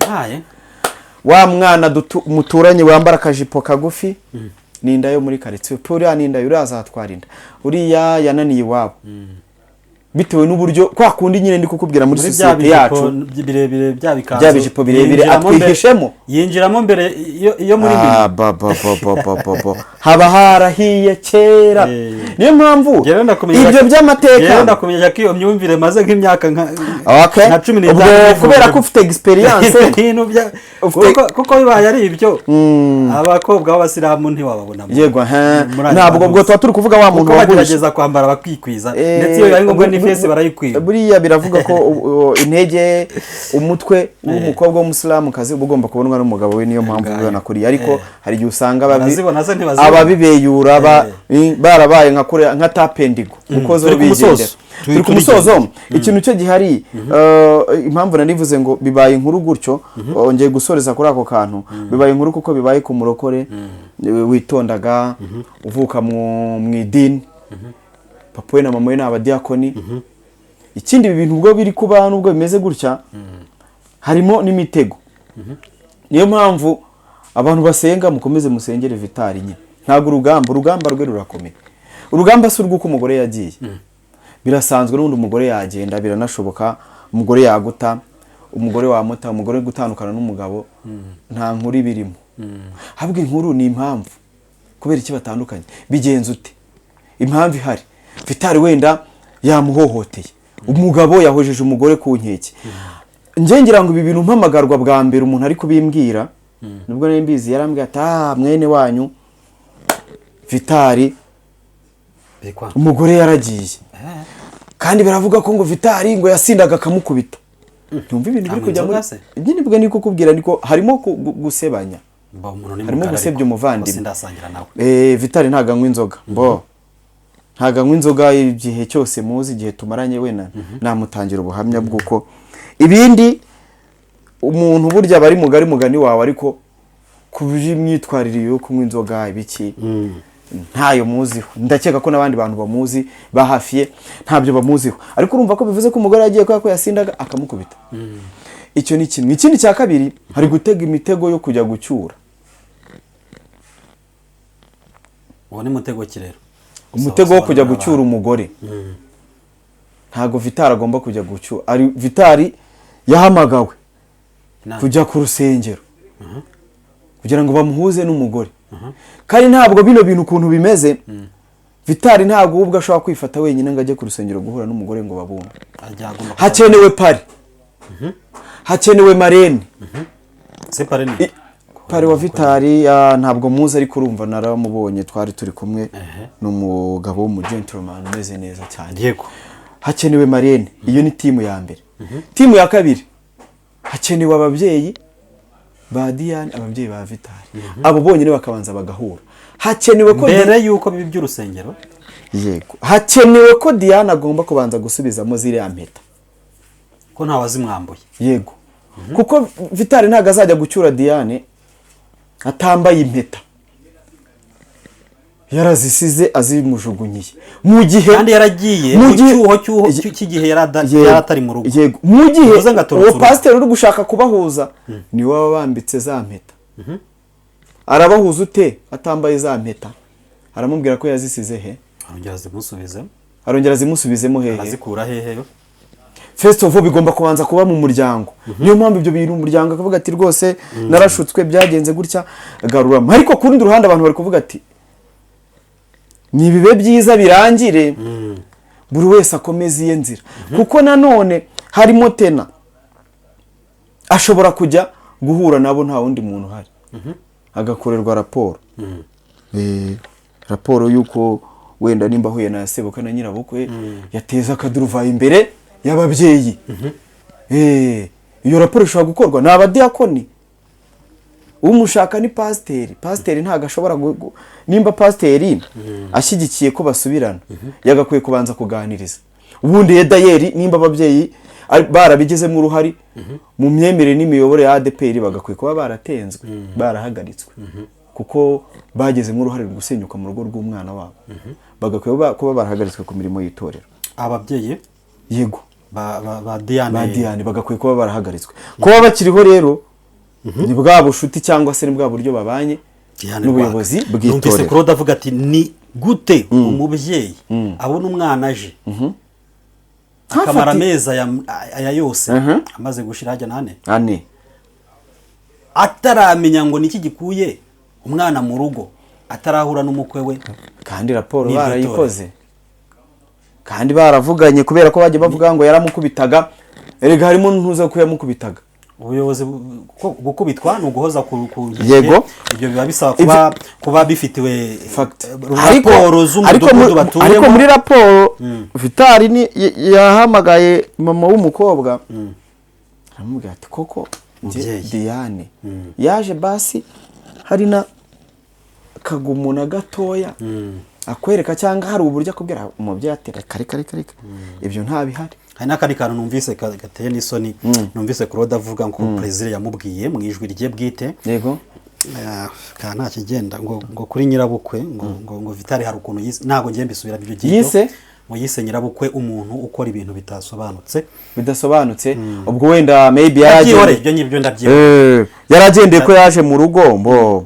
Wa mwana muturanye wambara akajipo kagufi, ni inda yo muri karitsiyo, uriya ni inda, uriya azatwara inda, uriya yananiye iwabo, bitewe n'uburyo kwa kundi nyine ndi kukubwira muri sosiyete yacu birebire bya bikanzu bya bijipo birebire atwihishemo, yinjiramo mbere iyo muri haba harahiye kera. Niyo mpamvu ibyo by'amateka ndakumenyesha ko iyo myumvire maze nk'imyaka nka 15 kubera ko ufite experience kuko bibaye ari ibyo abakobwa b'abasilamu ntiwababona. Yego, ntabwo ubwo tuba turi kuvuga wa muntu wagerageza kwambara bakikwiza, ndetse iyo bibaye ngombwa n'ifesi barayikwiza. Buriya biravuga ko intege umutwe w'umukobwa w'umusilamukazi uba ugomba kubonwa n'umugabo we, niyo mpamvu ubibona kuriya. Ariko hari igihe usanga ababibeyura barabaye nka tapendigo ukoze bigendera. Turi ku musozo. Ikintu cyo gihari, impamvu nanivuze ngo bibaye inkuru gutyo, ongeye gusoreza kuri ako kantu, bibaye inkuru kuko bibaye ku murokore witondaga, uvuka mu idini, papa we na mama we ni abadiyakoni. Ikindi ibi bintu ubwo biri kuba nubwo bimeze gutya, harimo n'imitego. Niyo mpamvu abantu basenga mukomeze musengere Vitali nyine. Ntabwo urugamba rwe rurakomeye. Urugamba si urw'uko umugore yagiye, birasanzwe n'undi umugore yagenda, biranashoboka, umugore yaguta, umugore wamuta, umugore gutandukana n'umugabo, nta nkuru ibirimo. Habwa inkuru ni impamvu kubera iki batandukanye, bigenze ute, impamvu ihari. Vitali wenda yamuhohoteye, umugabo yahojeje umugore ku nkeke. Njye ngira ngo ibi bintu mpamagarwa bwa mbere umuntu ari kubimbwira, nubwo nari mbizi, yarambwiye ati mwene wanyu Vitali umugore yaragiye, kandi baravuga ko ngo Vitali ngo yasindaga akamukubita. Ntumva ibintu biri kujya muri nyine bwo niko kubwira, niko harimo gusebanya, harimo gusebya umuvandimwe. Vitali ntago anywa inzoga, bo ntago anywa inzoga igihe cyose muzi, igihe tumaranye wena namutangira ubuhamya bw'uko ibindi umuntu burya bari mugari mugani wawe, ariko ku by'imyitwarire yo kunywa inzoga ibiki Ntayo muziho. Ndakeka ko n'abandi bantu bamuzi ba hafi ye ntabyo bamuziho, ariko urumva ko bivuze ko umugore yagiye kubera ko yasindaga akamukubita. Icyo ni kimwe. Ikindi cya kabiri, hari gutega imitego yo kujya gucyura. Uwo ni mutego ki rero? Umutego wo kujya gucyura umugore. Ntabwo Vitari agomba kujya gucyura. Ari Vitari yahamagawe kujya ku rusengero kugira ngo bamuhuze n'umugore. Kandi ntabwo bino bintu ukuntu bimeze, Vitari ntabwo ubwo ashobora kwifata wenyine ngo ajye ku rusengero guhura n'umugore ngo babumve. Hakenewe pari, hakenewe marene. Pari wa Vitari ntabwo muzi, ariko urumva naramubonye, twari turi kumwe n'umugabo w'umugentleman umeze neza cyane. Yego. Hakenewe marene, iyo ni timu ya mbere. Timu ya kabiri, hakenewe ababyeyi ba Diane, ababyeyi ba Vitari, abo bonyine bakabanza bagahura. Hakenewe ko mbere yuko bibi by'urusengero. Yego, hakenewe ko Diane agomba kubanza gusubizamo ziriya mpeta ko nta wazimwambuye. Yego, kuko Vitari ntabwo azajya gucyura Diane atambaye impeta, yarazisize azimujugunyiye. Mu gihe kandi yaragiye mu cyuho cy'igihe yaratari mu rugo. Yego, mu gihe uwo pasiteri uri gushaka kubahuza ni we wabambitse za mpeta. Arabahuza ute atambaye za mpeta? Aramubwira ko yazisize he? Arongera azimusubizemo hehe? Arazikura hehe? First of all, bigomba kubanza kuba mu muryango. Niyo mpamvu ibyo bintu umuryango akavuga ati rwose narashutswe byagenze gutya, garuramo. Ariko ku rundi ruhande abantu bari kuvuga ati ni bibe byiza birangire, buri wese akomeze iye nzira. Kuko nanone harimo tena ashobora kujya guhura nabo nta wundi muntu uhari, agakorerwa raporo. Raporo y'uko wenda nimba ahuye na sebukwe na nyirabukwe yateza akaduruvayo imbere y'ababyeyi. Iyo raporo ishobora gukorwa ni abadiyakoni. Umushaka ni pasiteri. Pasiteri ntabwo ashobora, nimba pasiteri ashyigikiye ko basubirana, yagakwiye kubanza kuganiriza. Ubundi edayeri nimba ababyeyi barabigizemo uruhari mu myemerere n'imiyoborere ya ADPR, bagakwiye kuba baratenzwe, barahagaritswe, kuko bagezemo uruhare mu gusenyuka mu rugo rw'umwana wabo. Bagakwiye kuba barahagaritswe ku mirimo y'itorero. Ababyeyi yego ba Diane bagakwiye kuba barahagaritswe. Kuba bakiriho rero ni bwa bushuti cyangwa se ni bwa buryo babanye n'ubuyobozi bw'itorero. Numvise Claude avuga ati ni gute umubyeyi abona umwana aje akamara amezi aya yose amaze gushira hajya nane ane ataramenya ngo niki gikuye umwana mu rugo, atarahura n'umukwe we, kandi raporo barayikoze kandi baravuganye, kubera ko bajya bavuga ngo yaramukubitaga. Erega harimo ntuza ko yamukubitaga. Ubuyobozi gukubitwa ni uguhoza ku yego, ibyo biba bisaba kuba bifitiwe raporo z'umudugudu batuyemo. Ariko muri raporo Vitari ni yahamagaye mama w'umukobwa aramubwira ati koko Diane yaje basi hari na kagumuna gatoya akwereka, cyangwa hari uburyo akubwira umubyeyi ati reka reka reka, ibyo ntabihari. Hari n'akandi kantu numvise gateye n'isoni, numvise Claude avuga ngo Plaisir yamubwiye mu ijwi rye bwite. Yego, ka nta kigenda ngo kuri nyirabukwe ngo Vitari hari ukuntu yise, ntabwo ngiye mbisubira ibyo gihe yise ngo yise nyirabukwe umuntu ukora ibintu bidasobanutse. Ubwo wenda maybe yaragiye ibyo ngibyo ndabyibona, yaragendeye ko yaje mu rugo mbo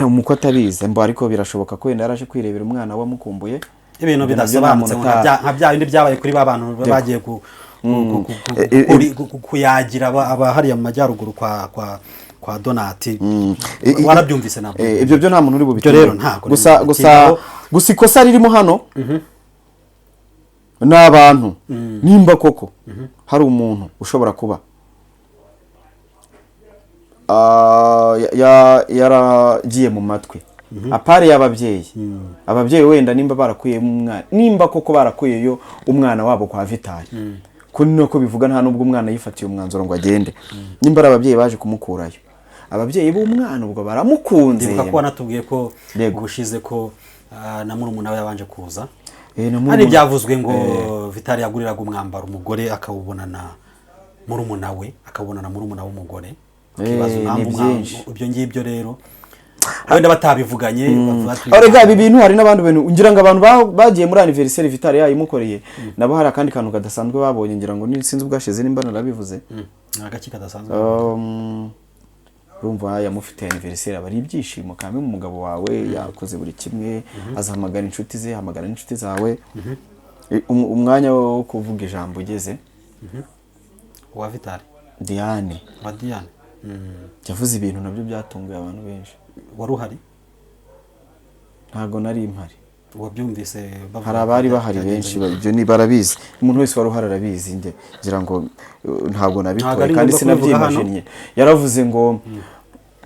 umukwe atabizi mbo, ariko birashoboka ko wenda yaraje kwirebera umwana we amukumbuye. Ibintu bidasobanutse nka bya bindi byabaye kuri ba bantu bagiye kuyagira abahariya mu majyaruguru kwa Donati. Warabyumvise nabwo ibyo byo nta muntu uri bubitire rero, ntabwo. Gusa ikosa ririmo hano ni abantu nimba koko hari umuntu ushobora kuba yaragiye mu matwi apari y'ababyeyi, ababyeyi wenda nimba barakuyemo umwana, nimba koko barakuyeyo umwana wabo kwa Vitari, ko niko bivuga nta nubwo umwana yifatiye umwanzuro ngo agende, nimba ari ababyeyi baje kumukurayo, ababyeyi b'umwana ubwo baramukunze. Ndibuka ko wanatubwiye ko ubushize ko na murumuna we yabanje kuza, hari byavuzwe ngo Vitari yaguriraga umwambaro umugore akawubonana murumuna we, akabonana murumuna w'umugore. Ibyo ngibyo rero Wenda batabivuganye bavuga ati- Erega ibi bintu hari n'abandi bintu ngira ngo abantu bagiye muri anniversaire Vital yayimukoreye, nabo hari akandi kantu kadasanzwe babonye, ngira ngo ni sinzi ubwashize nimba narabivuze. Ni agaki kadasanzwe? Urumva yamufitiye anniversaire, aba ari ibyishimo kamwe, umugabo wawe yakoze buri kimwe, azahamagara inshuti ze, hamagara n'inshuti zawe. Umwanya wo kuvuga ijambo ugeze, Uwa Vital? Diane. Wa Diane. Yavuze ibintu nabyo byatunguye abantu benshi. Wari uhari? Ntago nari mpari. Wabyumvise bavuga? Hari abari bahari Byagenze benshi bite? Ibyo ni barabizi, umuntu wese wari uhari arabizi. Njye ngira ngo ntabwo Ntabwo nabitoye ari kandi ngombwa kubivuga hano. sinabyimajinnye. Yaravuze ngo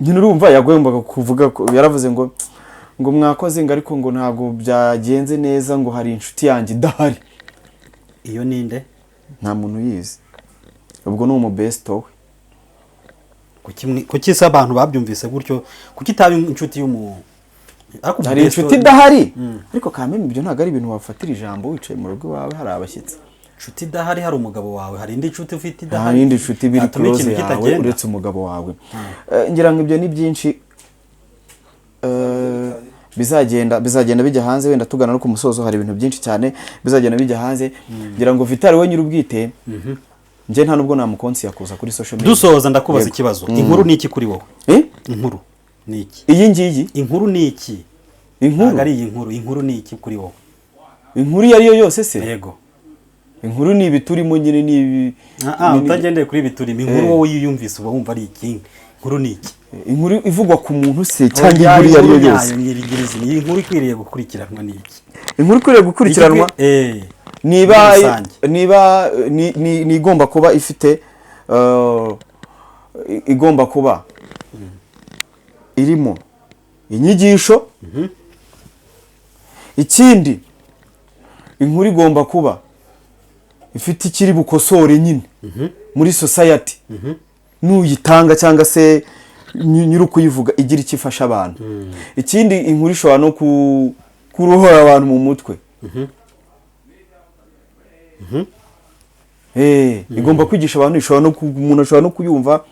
nyine urumva yagombaga kuvuga yaravuze ngo mwakoze, ngo ariko ngo ntabwo byagenze neza, ngo hari inshuti yanjye idahari. Iyo ninde? Nta muntu uyizi, ubwo ni umubesto we. Kuki se abantu babyumvise gutyo? Kuki itaba inshuti y'umu ariko Hari inshuti idahari, ariko kameme ibyo ntabwo ari ibintu wafatira ijambo wicaye mu rugo iwawe hari abashyitsi. Inshuti idahari, hari umugabo wawe, hari indi nshuti ufite Nta idahari yindi nshuti biri yatuma close ikintu yawe kitagenda? uretse umugabo wawe. Ngira ngo ibyo ni byinshi bizagenda bijya hanze, wenda tugana no ku musozo, hari ibintu byinshi cyane bizagenda bijya hanze. Ngira ngo Vital we nyir'ubwite, njye nta nubwo namukonsiya kuza kuri social media. Dusoza, ndakubaza Yego. ikibazo: inkuru ni iki kuri wowe? Eh? Inkuru ni iki? Iyi ngiyi? Inkuru ni iki? Inkuru? Ntabwo ari iyi nkuru. Inkuru ni iki kuri wowe? Inkuru iyo ari yo yose se? Yego. Inkuru ni ibi turimo nyine, ni ibi. Utagendeye kuri ibi turimo, inkuru wowe iyo uyumvise uba wumva ari iki? Inkuru ni iki? Inkuru ivugwa ku muntu se cyangwa Oya, inkuru iyo ari yo yose? nyayo nyirigirizi, iyi nkuru ikwiriye gukurikiranwa ni iki? Inkuru ikwiriye gukurikiranwa niba Muri rusange. Niba ni igomba kuba ifite igomba kuba irimo inyigisho. Ikindi, inkuru igomba kuba ifite ikiri bukosore nyine muri society n'uyitanga cyangwa se nyiri ukuyivuga, igira icyo ifasha abantu. Ikindi, inkuru ishobora no kurohora abantu mu mutwe. Igomba kwigisha abantu, ishobora no umuntu ashobora no kuyumva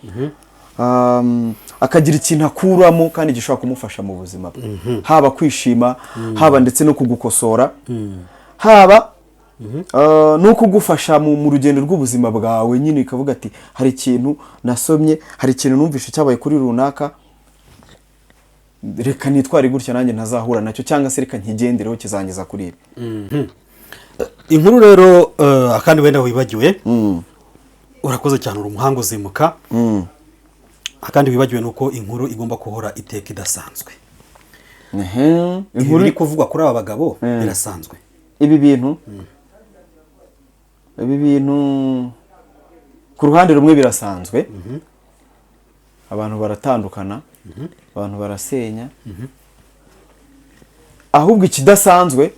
akagira ikintu akuramo kandi gishobora kumufasha mu buzima bwe, haba kwishima, haba ndetse no kugukosora, haba no kugufasha mu rugendo rw'ubuzima bwawe nyine, ikavuga ati hari ikintu nasomye, hari ikintu numvishe cyabaye kuri runaka, reka nitware gutya nanjye ntazahura nacyo, cyangwa se reka nkigendereho kizangeza kuri ibi. Inkuru rero akandi wenda wibagiwe, urakoze cyane, uri umuhanga uzimuka, akandi wibagiwe ni uko inkuru igomba guhora iteka idasanzwe. Inkuru Inkuru iri kuvugwa kuri aba bagabo birasanzwe? Ibi bintu ku ruhande rumwe birasanzwe, abantu baratandukana, abantu barasenya. Ahubwo ikidasanzwe,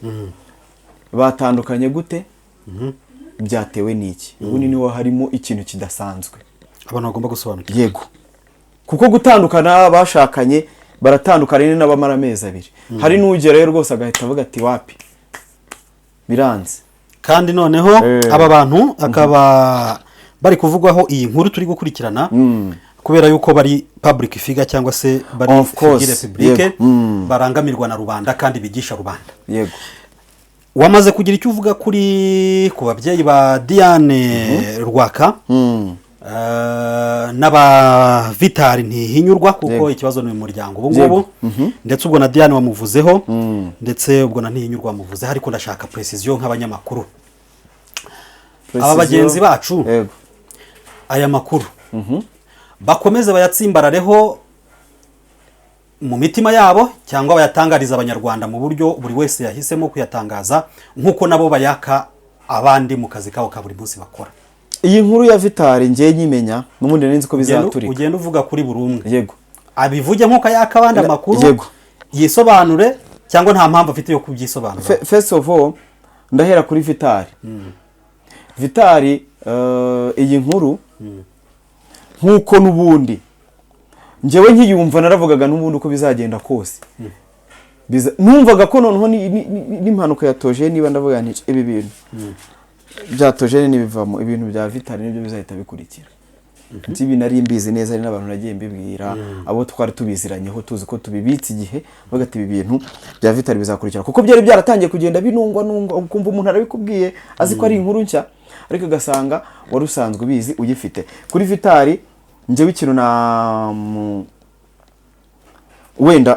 batandukanye gute, byatewe n'iki? Ubundi niho harimo ikintu kidasanzwe abantu bagomba gusobanukirwa. Yego, kuko gutandukana, bashakanye baratandukana ni n'abamara amezi 2, hari n'ugerayo rwose agahita avuga ati wapi, biranze. Kandi noneho aba bantu akaba bari kuvugwaho iyi nkuru turi gukurikirana kubera yuko bari public figure cyangwa se bari Of course, figure publique, yego. Barangamirwa na rubanda kandi bigisha rubanda. Wamaze kugira icyo uvuga ku babyeyi ba Diane Rwaka n'aba Vital Ntihinyurwa, kuko ikibazo ni umuryango ubu ngubu, ndetse ubwo na Diane wamuvuzeho, ndetse ubwo na Ntihinyurwa wamuvuzeho, ariko ndashaka precision nk'abanyamakuru aba bagenzi bacu. Aya makuru bakomeze bayatsimbarareho mu mitima yabo cyangwa bayatangariza Abanyarwanda mu buryo buri wese yahisemo kuyatangaza, nk'uko nabo bayaka abandi mu kazi kabo ka buri munsi bakora. Iyi nkuru ya Vital ngiye nyimenya n'ubundi nari nzi ko bizaturika. Ugenda uvuga kuri buri umwe. Abivuge nk'uko ayaka abandi amakuru, yisobanure cyangwa nta mpamvu afite yo kubyisobanura. First of all, ndahera kuri Vital. Vital, iyi nkuru nk'uko n'ubundi njyewe nkiyumva naravugaga n'ubundi uko bizagenda kose, numvaga ko noneho n'impanuka ya Tojene, niba ndavuga nti ibi bintu bya Tojene nibivamo, ibintu bya Vital nibyo bizahita bikurikira. Ibi nari mbizi neza, hari n'abantu nagiye mbibwira, abo twari tubiziranyeho, tuzi ko tubibitse igihe, bavuga ati ibi bintu bya Vitali bizakurikira, kuko byari byaratangiye kugenda binungwa nungwa, ukumva umuntu arabikubwiye azi ko ari inkuru nshya, ariko ugasanga wari usanzwe ubizi uyifite. Kuri Vitali, njyewe ikintu na wenda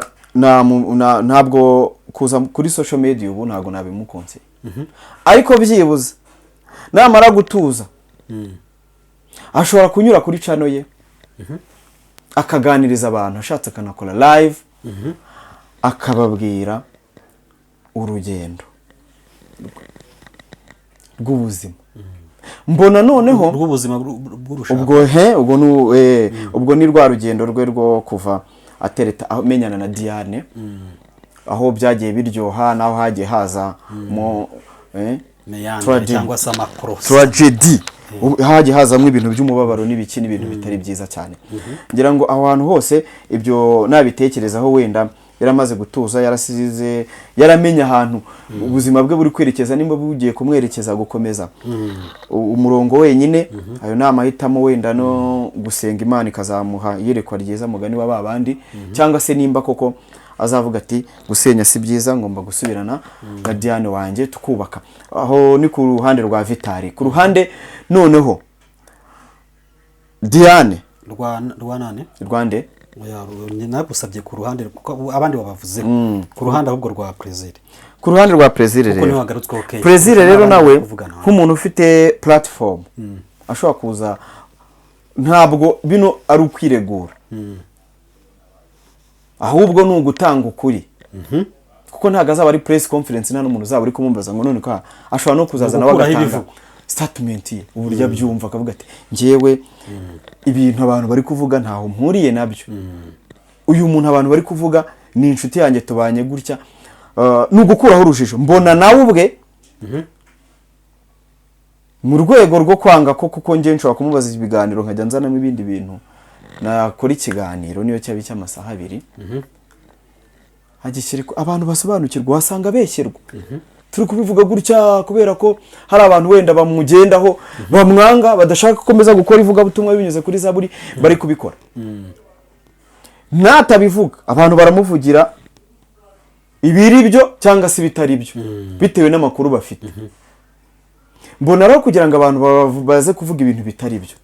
ntabwo kuza kuri social media ubu ntabwo nabimukunze, ariko byibuze namara gutuza ashobora kunyura kuri channel ye akaganiriza abantu, ashatse akanakora live, akababwira urugendo rw'ubuzima. Mbona noneho rw'ubuzima bw'urushako. Ubwo he ubwo ni ubwo ni rwa rugendo rwe rwo kuva atereta, amenyana na Diane, aho byagiye biryoha n'aho hagiye haza mo méandre tragedy. Cyangwa se amakorosi. Tragedy. Hagiye hazamo ibintu by'umubabaro n'ibiki n'ibintu bitari byiza cyane. Ngira ngo aho hantu hose ibyo nabitekerezaho, wenda yaramaze gutuza, yarasize, yaramenye ahantu ubuzima bwe buri kwerekeza, nimba bugiye kumwerekeza gukomeza umurongo wenyine, ayo ni amahitamo, wenda no gusenga Imana ikazamuha iyerekwa ryiza, mugani wa ba bandi, cyangwa se nimba koko azavuga ati gusenya si byiza, ngomba gusubirana na Diane wanjye tukubaka. Aho ni ku ruhande rwa Vitali. Ku ruhande noneho Diane Rwa nane? Rwande. Oya, nagusabye ku ruhande kuko abandi babavuzeho, ku ruhande ahubwo rwa Plaisir. Ku ruhande rwa Plaisir Kuko rero, niwe wagarutsweho kenshi. Plaisir Kuko rero n'abandi nawe bari kuvugana. nk'umuntu ufite platform ashobora kuza, ntabwo bino ari ukwiregura, ahubwo ni ugutanga ukuri, kuko ntabwo azaba ari press conference, nta n'umuntu uzaba uri kumumbaza ngo none ko ashobora no kuzaza nawe Gukuraho agatanga ibivugwa. statement ye, uburyo abyumva, akavuga ati njyewe ibintu abantu bari kuvuga ntaho mpuriye nabyo, uyu muntu abantu bari kuvuga ni inshuti yanjye, tubanye gutya. Ni ugukuraho urujijo. Mbona nawe ubwe mu rwego rwo kwanga ko, kuko njye nshobora kumubaza ibiganiro nkajya nzanamo ibindi bintu, nakora ikiganiro niyo cyaba icy'amasaha 2, agishyira abantu basobanukirwa, wasanga beshyerwa. Turi kubivuga gutya kubera ko hari abantu wenda bamugendaho, bamwanga, badashaka gukomeza gukora ivugabutumwa binyuze kuri Zaburi, bari kubikora. Natabivuga abantu baramuvugira ibiri byo cyangwa se ibitari byo, bitewe n'amakuru bafite. Mbona rero kugira ngo abantu baze kuvuga ibintu bitari byo,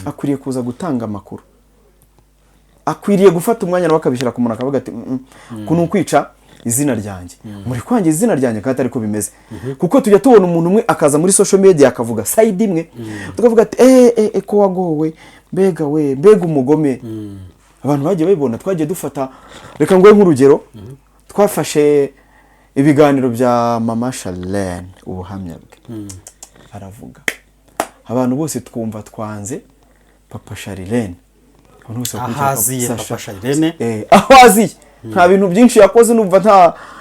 akwiriye kuza gutanga amakuru, akwiriye gufata umwanya nawe akabishyira ku muntu, akavuga ati "Ku ni ukwica izina ryanjye, muri kwangiza izina ryanjye kandi atari ko bimeze." Kuko tujya tubona umuntu umwe akaza muri social media akavuga side imwe, tukavuga ati eh eh eh, ko wagowe, mbega we, mbega umugome. Abantu bagiye babibona, twagiye dufata, reka nguhe nk'urugero, twafashe ibiganiro bya Mama Charlene, ubuhamya bwe aravuga, abantu bose twumva twanze Papa Charlene. Abantu bose bakurikira Aho aziye. Sasha. Papa Charlene. Aho aziye nta bintu byinshi yakoze, numva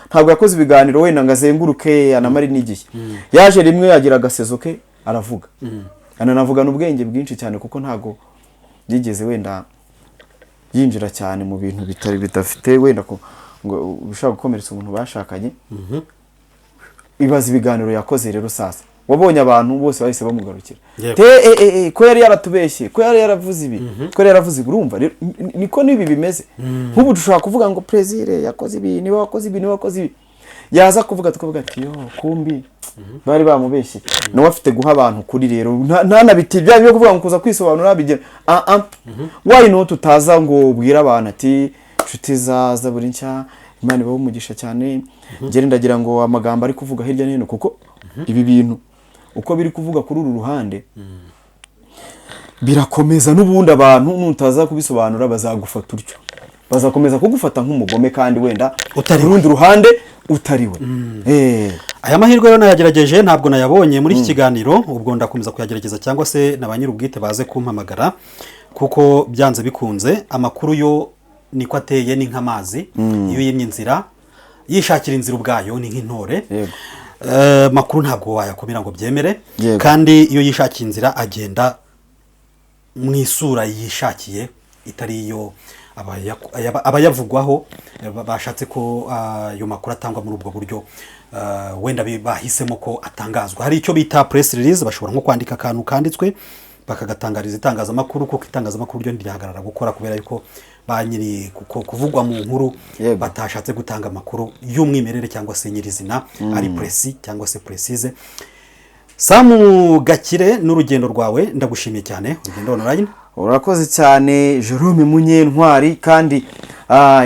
ntabwo yakoze ibiganiro wenda ngo azenguruke anamare n'igihe. Yaje rimwe yagira agasezo ke aravuga, ananavugana ubwenge bwinshi cyane, kuko ntabwo yigeze wenda yinjira cyane mu bintu bitari bidafite wenda ko ngo bishobora gukomeretsa umuntu bashakanye. Ibaza ibiganiro yakoze rero sasa, wabonye abantu bose bahise bamugarukira. Yego. Te e, e, e, ko yari yaratubeshye, ko yari yaravuze ibi, ko yari yaravuze ibi. Urumva rero, niko n'ibi bimeze. Nk'ubu dushobora kuvuga ngo Plaisir yakoze ibi, niba wakoze ibi, niba wakoze ibi, yaza kuvuga tukavuga ati yo kumbi bari bamubeshye. Nawe afite guha abantu kuri rero, ntanabiti bya byo kuvuga ngo kuza kwisobanura bigira ah ah, why not utaza ngo ubwire abantu ati inshuti za Zaburi Nshya, Imana ibahe umugisha cyane, ngere ndagira ngo amagambo ari kuvuga hirya no hino, kuko ibi bintu uko biri kuvuga kuri uru ruhande birakomeza n'ubundi abantu nutaza kubisobanura bazagufata utyo, bazakomeza kugufata nk'umugome kandi wenda Utari ku rundi ruhande utari we. Aya mahirwe rero nayagerageje ntabwo nayabonye muri iki kiganiro, ubwo ndakomeza kuyagerageza cyangwa se na ba nyir'ubwite baze kumpamagara, kuko byanze bikunze amakuru yo niko ateye, ni nk'amazi, iyo yimye inzira yishakira inzira ubwayo, ni nk'intore. Makuru ntabwo wayakumira ngo byemere. Kandi iyo yishakiye inzira agenda mu isura yishakiye itari iyo abayavugwaho bashatse ko ayo makuru atangwa muri ubwo buryo. Wenda bahisemo ko atangazwa, hari icyo bita press release, bashobora nko kwandika akantu kanditswe. Bakagatangariza itangazamakuru, kuko itangazamakuru ryo ntiryahagarara gukora kubera yuko ba nyiri kuko kuvugwa mu nkuru batashatse gutanga amakuru y'umwimerere cyangwa se nyirizina ari précis cyangwa se précise. Samu Gakire, n'urugendo rwawe ndagushimiye cyane, Urugendo Online. Urakoze cyane, Jerome Munyentwari, kandi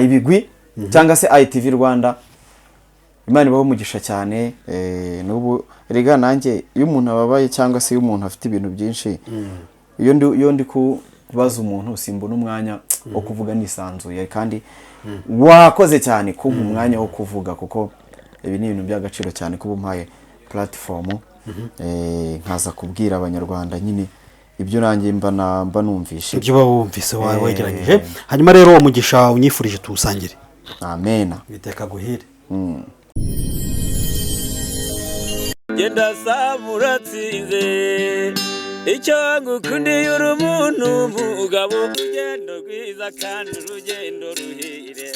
ibigwi cyangwa se ITV Rwanda, Imana ibaho umugisha cyane. N'ubu rega nanjye iyo umuntu ababaye cyangwa se iyo umuntu afite ibintu byinshi, iyo ndi kubaza umuntu simbona umwanya wo kuvuga nisanzuye, kandi wakoze cyane kumpa umwanya wo kuvuga, kuko ibi ni ibintu by'agaciro cyane kuba umpaye platform, nkaza kubwira Abanyarwanda nyine ibyo nanjye mba numvishe. Ibyo uba wumvise wegeranyije. Hanyuma rero uwo mugisha unyifurije tuwusangire. Amena. Iteka guhire. Genda saba uratsinze. Icyo ngukundiye, uri umuntu mugabo, urugendo rwiza kandi urugendo ruhire.